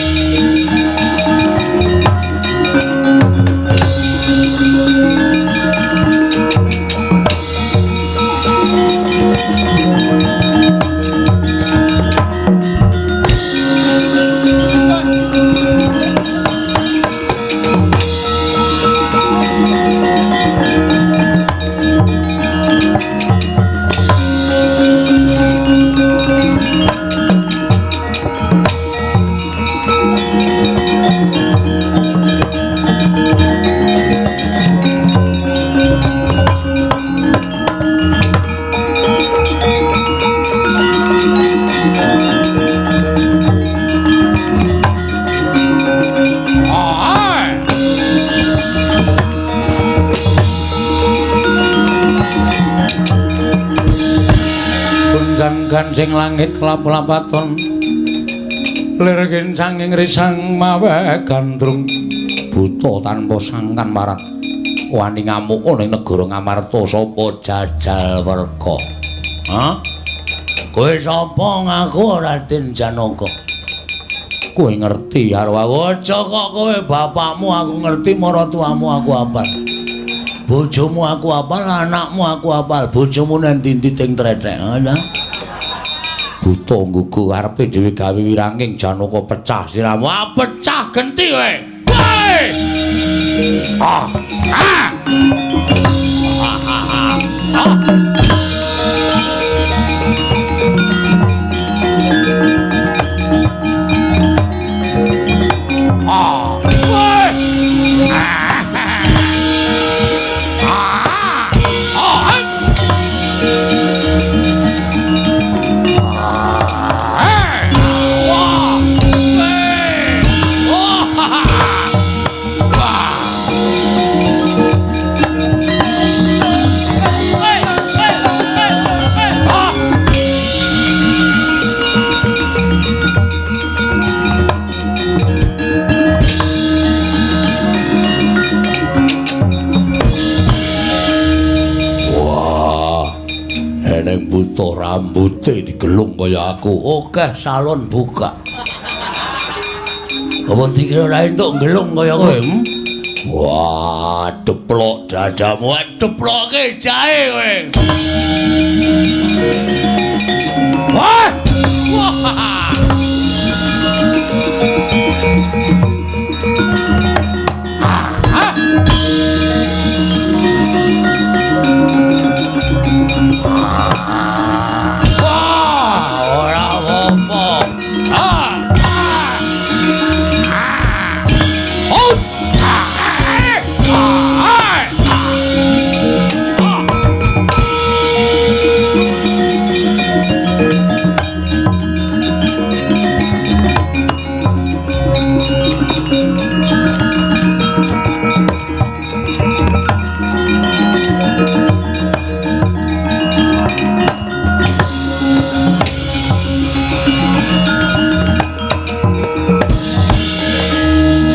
Gancing langit kelap-lapaton lir kincanging risang mawe gandrung buta tanpa sangkan marat wani ngamuk ning negara Ngamarta sapa jajal werka. Ha? Kowe sapa ngaku Raden Janaka? Kowe ngerti karo aku aja kok kowe bapakmu aku ngerti, maratuamu aku apal, bojomu aku apal, anakmu aku apal, bojomu nang ndi ting trethek. Ha? Buta nggugu arepe dhewe gawe wiranging Janaka pecah siramu. Ah, pecah genti kowe. Woi. Ah. Ah. Ah. Ah. Woi. Ah. Ah. Rambute digelung kaya aku. Oke, salon buka. Apa dikira ora entuk gelung kaya kowe? Wah, deplok dadamu, deploke jahe kowe. Wah! Wah! Wah, ora apa-apa.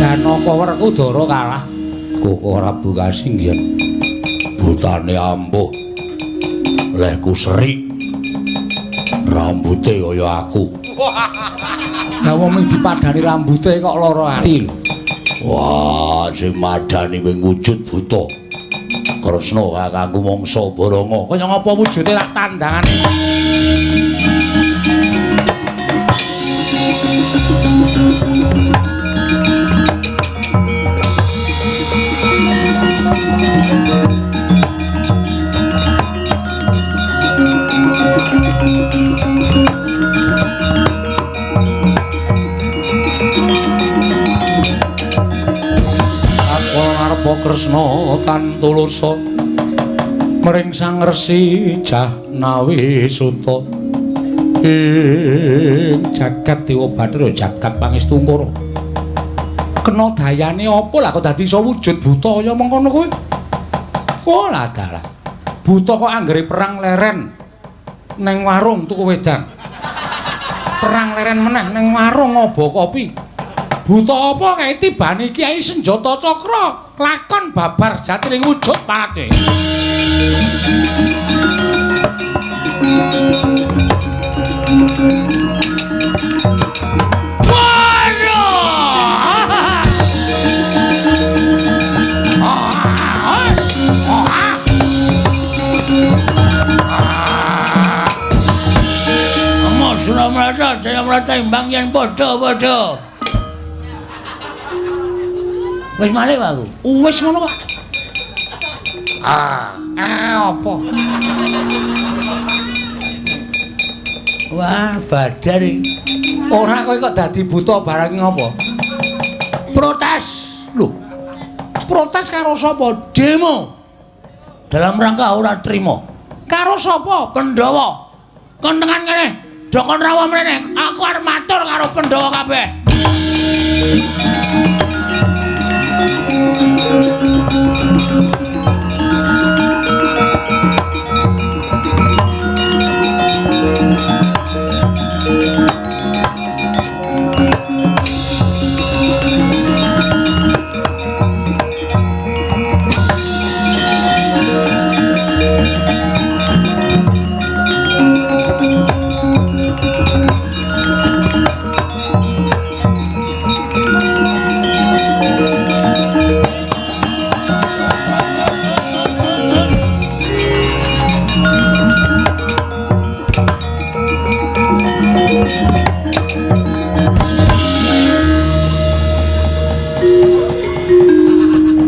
Janaka Werkudara kalah. Koko Prabu kasinggihan. Butane ampuh. Lehku serik. Rambute kaya aku. Lah wong mung dipadani rambute kok lara ati. Wah, sing madani wing wujud buta. Kresna kakangku mangsa Baranga. Kaya ngapa wujude tak tandangane. Kresna tan tulusa mring Sang Resi Jahnawi Suta ing jagat Dewa Bathara jagat Pangestungkara. Kena dayane apa lah kok dadi iso wujud buta kaya mengkono kuwi? Oh lah dalah. Buta kok anggere perang leren neng warung tuku wedang. Perang leren meneh neng warung ngobo kopi. Buta apa kae tibane kiai senjata cakra lakon babar jatining wujud parate. Amo Suramrata Jayamrata imbang yen padha-padha. Wis malih aku. Wis ngono kok. Apa? Wah, badar iki. Ora kowe kok dadi buta barang ngopo? Protes. Lho. Protes karo sapa? Demo. Dalam rangka ora trima. Karo sapa? Pandhawa. Kon tekan kene. Dokon rawa mrene. Aku arep matur karo Pandhawa kabeh.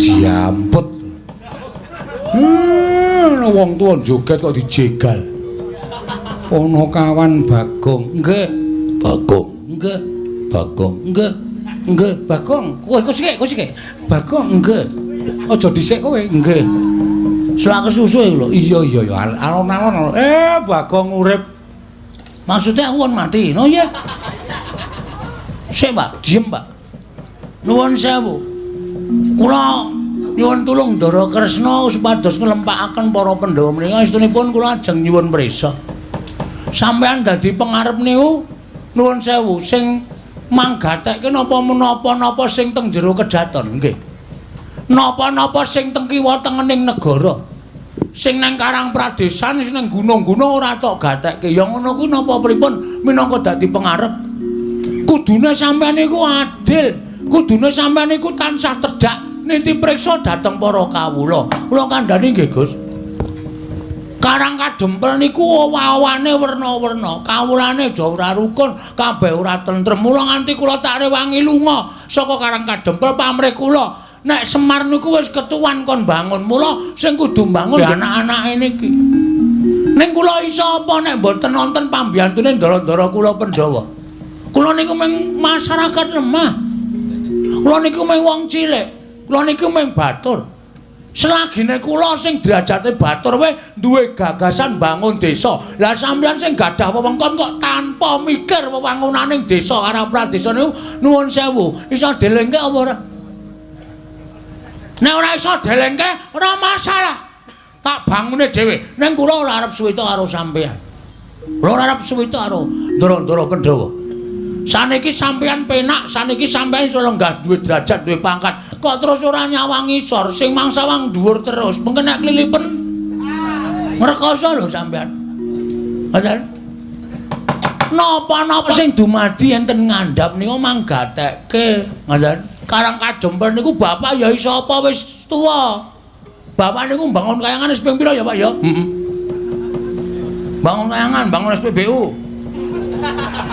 Diamput. Wong tuwa joget kok dijegal. Ponokawan Bagong. Nggih. Bagong. Nggih. Bagong. Nggih. Nggih, Bagong. Kowe kok sik. Bagong. Nggih. Aja dhisik kowe. Nggih. Selak kesusu iku lho. Iya iya ya, alon-alon. Bagong urip. Maksudnya aku kon mati, no ya. Sik, Pak, diem, Pak. Nuwun sewu. Kula nyuwun tulung Ndara Kresna supados nglempakaken para Pandhawa menika estunipun kula ajeng nyuwun prisa. Sampeyan dadi pengarep niku nuwun sewu sing manggatekke napa menapa-napa sing teng jero kedaton nggih. Napa-napa sing teng kiwa tengening negara. Sing nang Karang Pradesan sing nang gunung-gunung ora tok gatekke. Ya ngono kuwi napa pripun minangka dadi pengarep. Kudune sampeyan niku adil, kudune sampeyan niku tansah tedhak niti priksa dhateng para kawula. Kula kandhani nggih, Gus. Karang Kadempel niku owah-owane werna-werna, kawulane do ora rukun, kabeh ora tentrem. Mula nganti kula tak rewangi lunga saka Karang Kadempel pamrih kula. Nek Semar niku wis ketuwan kon bangun, mula sing kudu mbangun anak-anake niki. Ning kula iso apa nek mboten nonton pambiyantune ndara-ndara kula Pandhawa. Kula niku mung masyarakat lemah. Kula niku mung wong cilik. Kula niku mung batur. Selagine kula sing derajate batur wae duwe gagasan bangun desa. Lah sampeyan sing gadah wewengkon kok tanpa mikir wewangunaning desa Karang Pradesa niku nuwun sewu, iso delengke apa ora? Nek ora iso delengke ora masalah. Tak bangune dhewe. Ning kula ora arep suwita karo sampeyan. Kula ora arep suwita karo ndara-ndara Pandhawa. Saniki sampeyan penak, saniki sampeyan iso lenggah duwe derajat, duwe pangkat. Kok terus ora nyawang ngisor, sing mangsawang dhuwur terus. Mengko nek klilipen ngrekoso lho sampeyan. Ngoten. Napa-napa sing dumadi enten ngandhap niku manggatekke, ngoten. Karang Kadempel niku bapak ya iso apa wis tuwa. Bapak niku mbangun kayangan wis ping pira ya, Pak ya? Heeh. Bangun kayangan, bangun SPBU.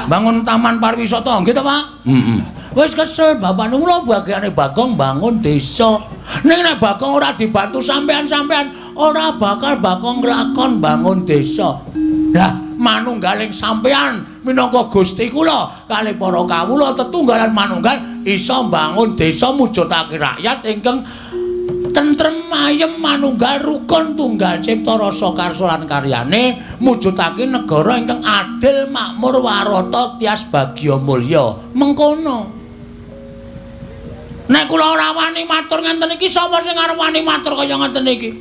Bangun taman pariwisata, nggih ta, Pak? Heeh. Wis kesel bapak niku lho bagiane Bagong bangun desa. Ning nek Bagong ora dibantu sampean-sampean, ora bakal Bagong nglakon bangun desa. Lah, manunggaling sampean minangka Gusti kula kalih para kawula tetunggalan manunggal iso mbangun desa mujudake rakyat ingkang tentrem ayem manunggal rukun tunggal cipta rasa karsa lan karyane mujudake negara ingkang adil makmur warata tias bagya mulya. Mengkono. Nek kula ora wani matur ngenten iki, sapa sing arep wani matur kaya ngenten iki?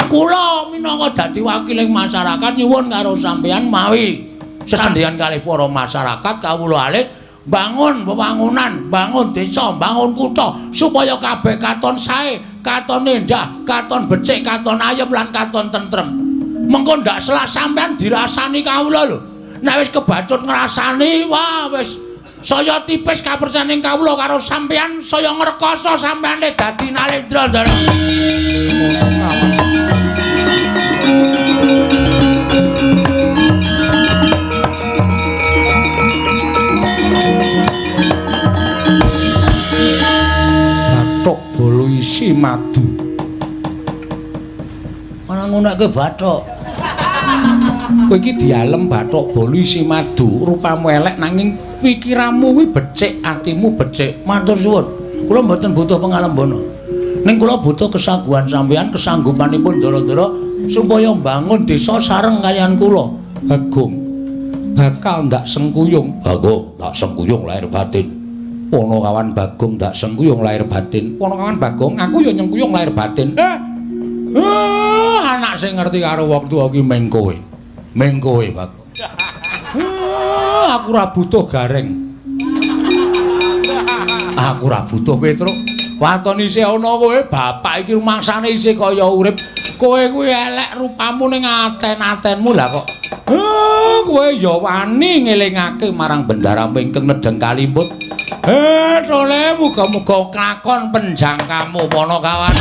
Kula minangka dadi wakiling masyarakat nyuwun karo sampeyan mawi sesendian kalih para masyarakat kawula alit bangun wewangunan, bangun desa, bangun kutha supaya kabeh katon sae, katon endah, katon becik, katon ayem lan katon tentrem. Mengko ndak selak sampean dirasani kawula lho. Nek wis kebacut ngrasani, wah wis saya tipis kapercayaning kawula karo sampean, saya ngrekoso sampeane dadi Nalendra. Bathok bolo isi madu. Ana ngunekke bathok. Kowe iki dialem bathok bolo isi madu, rupamu elek nanging pikiranmu kuwi becik, atimu becik. Matur suwun. Kula mboten butuh pengalembana. Ning kula butuh kesaguhan sampeyan, kesanggupanipun ndara-ndara supaya mbangun desa sareng kaliyan kula. Bagong bakal ndak sengkuyung. Bagong ndak sengkuyung lahir batin. Ponokawan Bagong ndak sengkuyung lahir batin. Ponokawan Bagong, aku ya nyengkuyung lahir batin. Anak sing ngerti karo wong tuwa ki meng kowe. Meng kowe, Bagong. Aku ora butuh gareng. Aku ora butuh Petruk. Waton isih ana kowe, bapak iki rumangsane isih kaya urip. Kowe kuwi elek rupamu ning aten-atenmu lah kok. Kowe ya wani ngelingake marang bendaramu ingkang nedheng kalimput. Tole muga-muga klakon penjangkamu Ponokawan.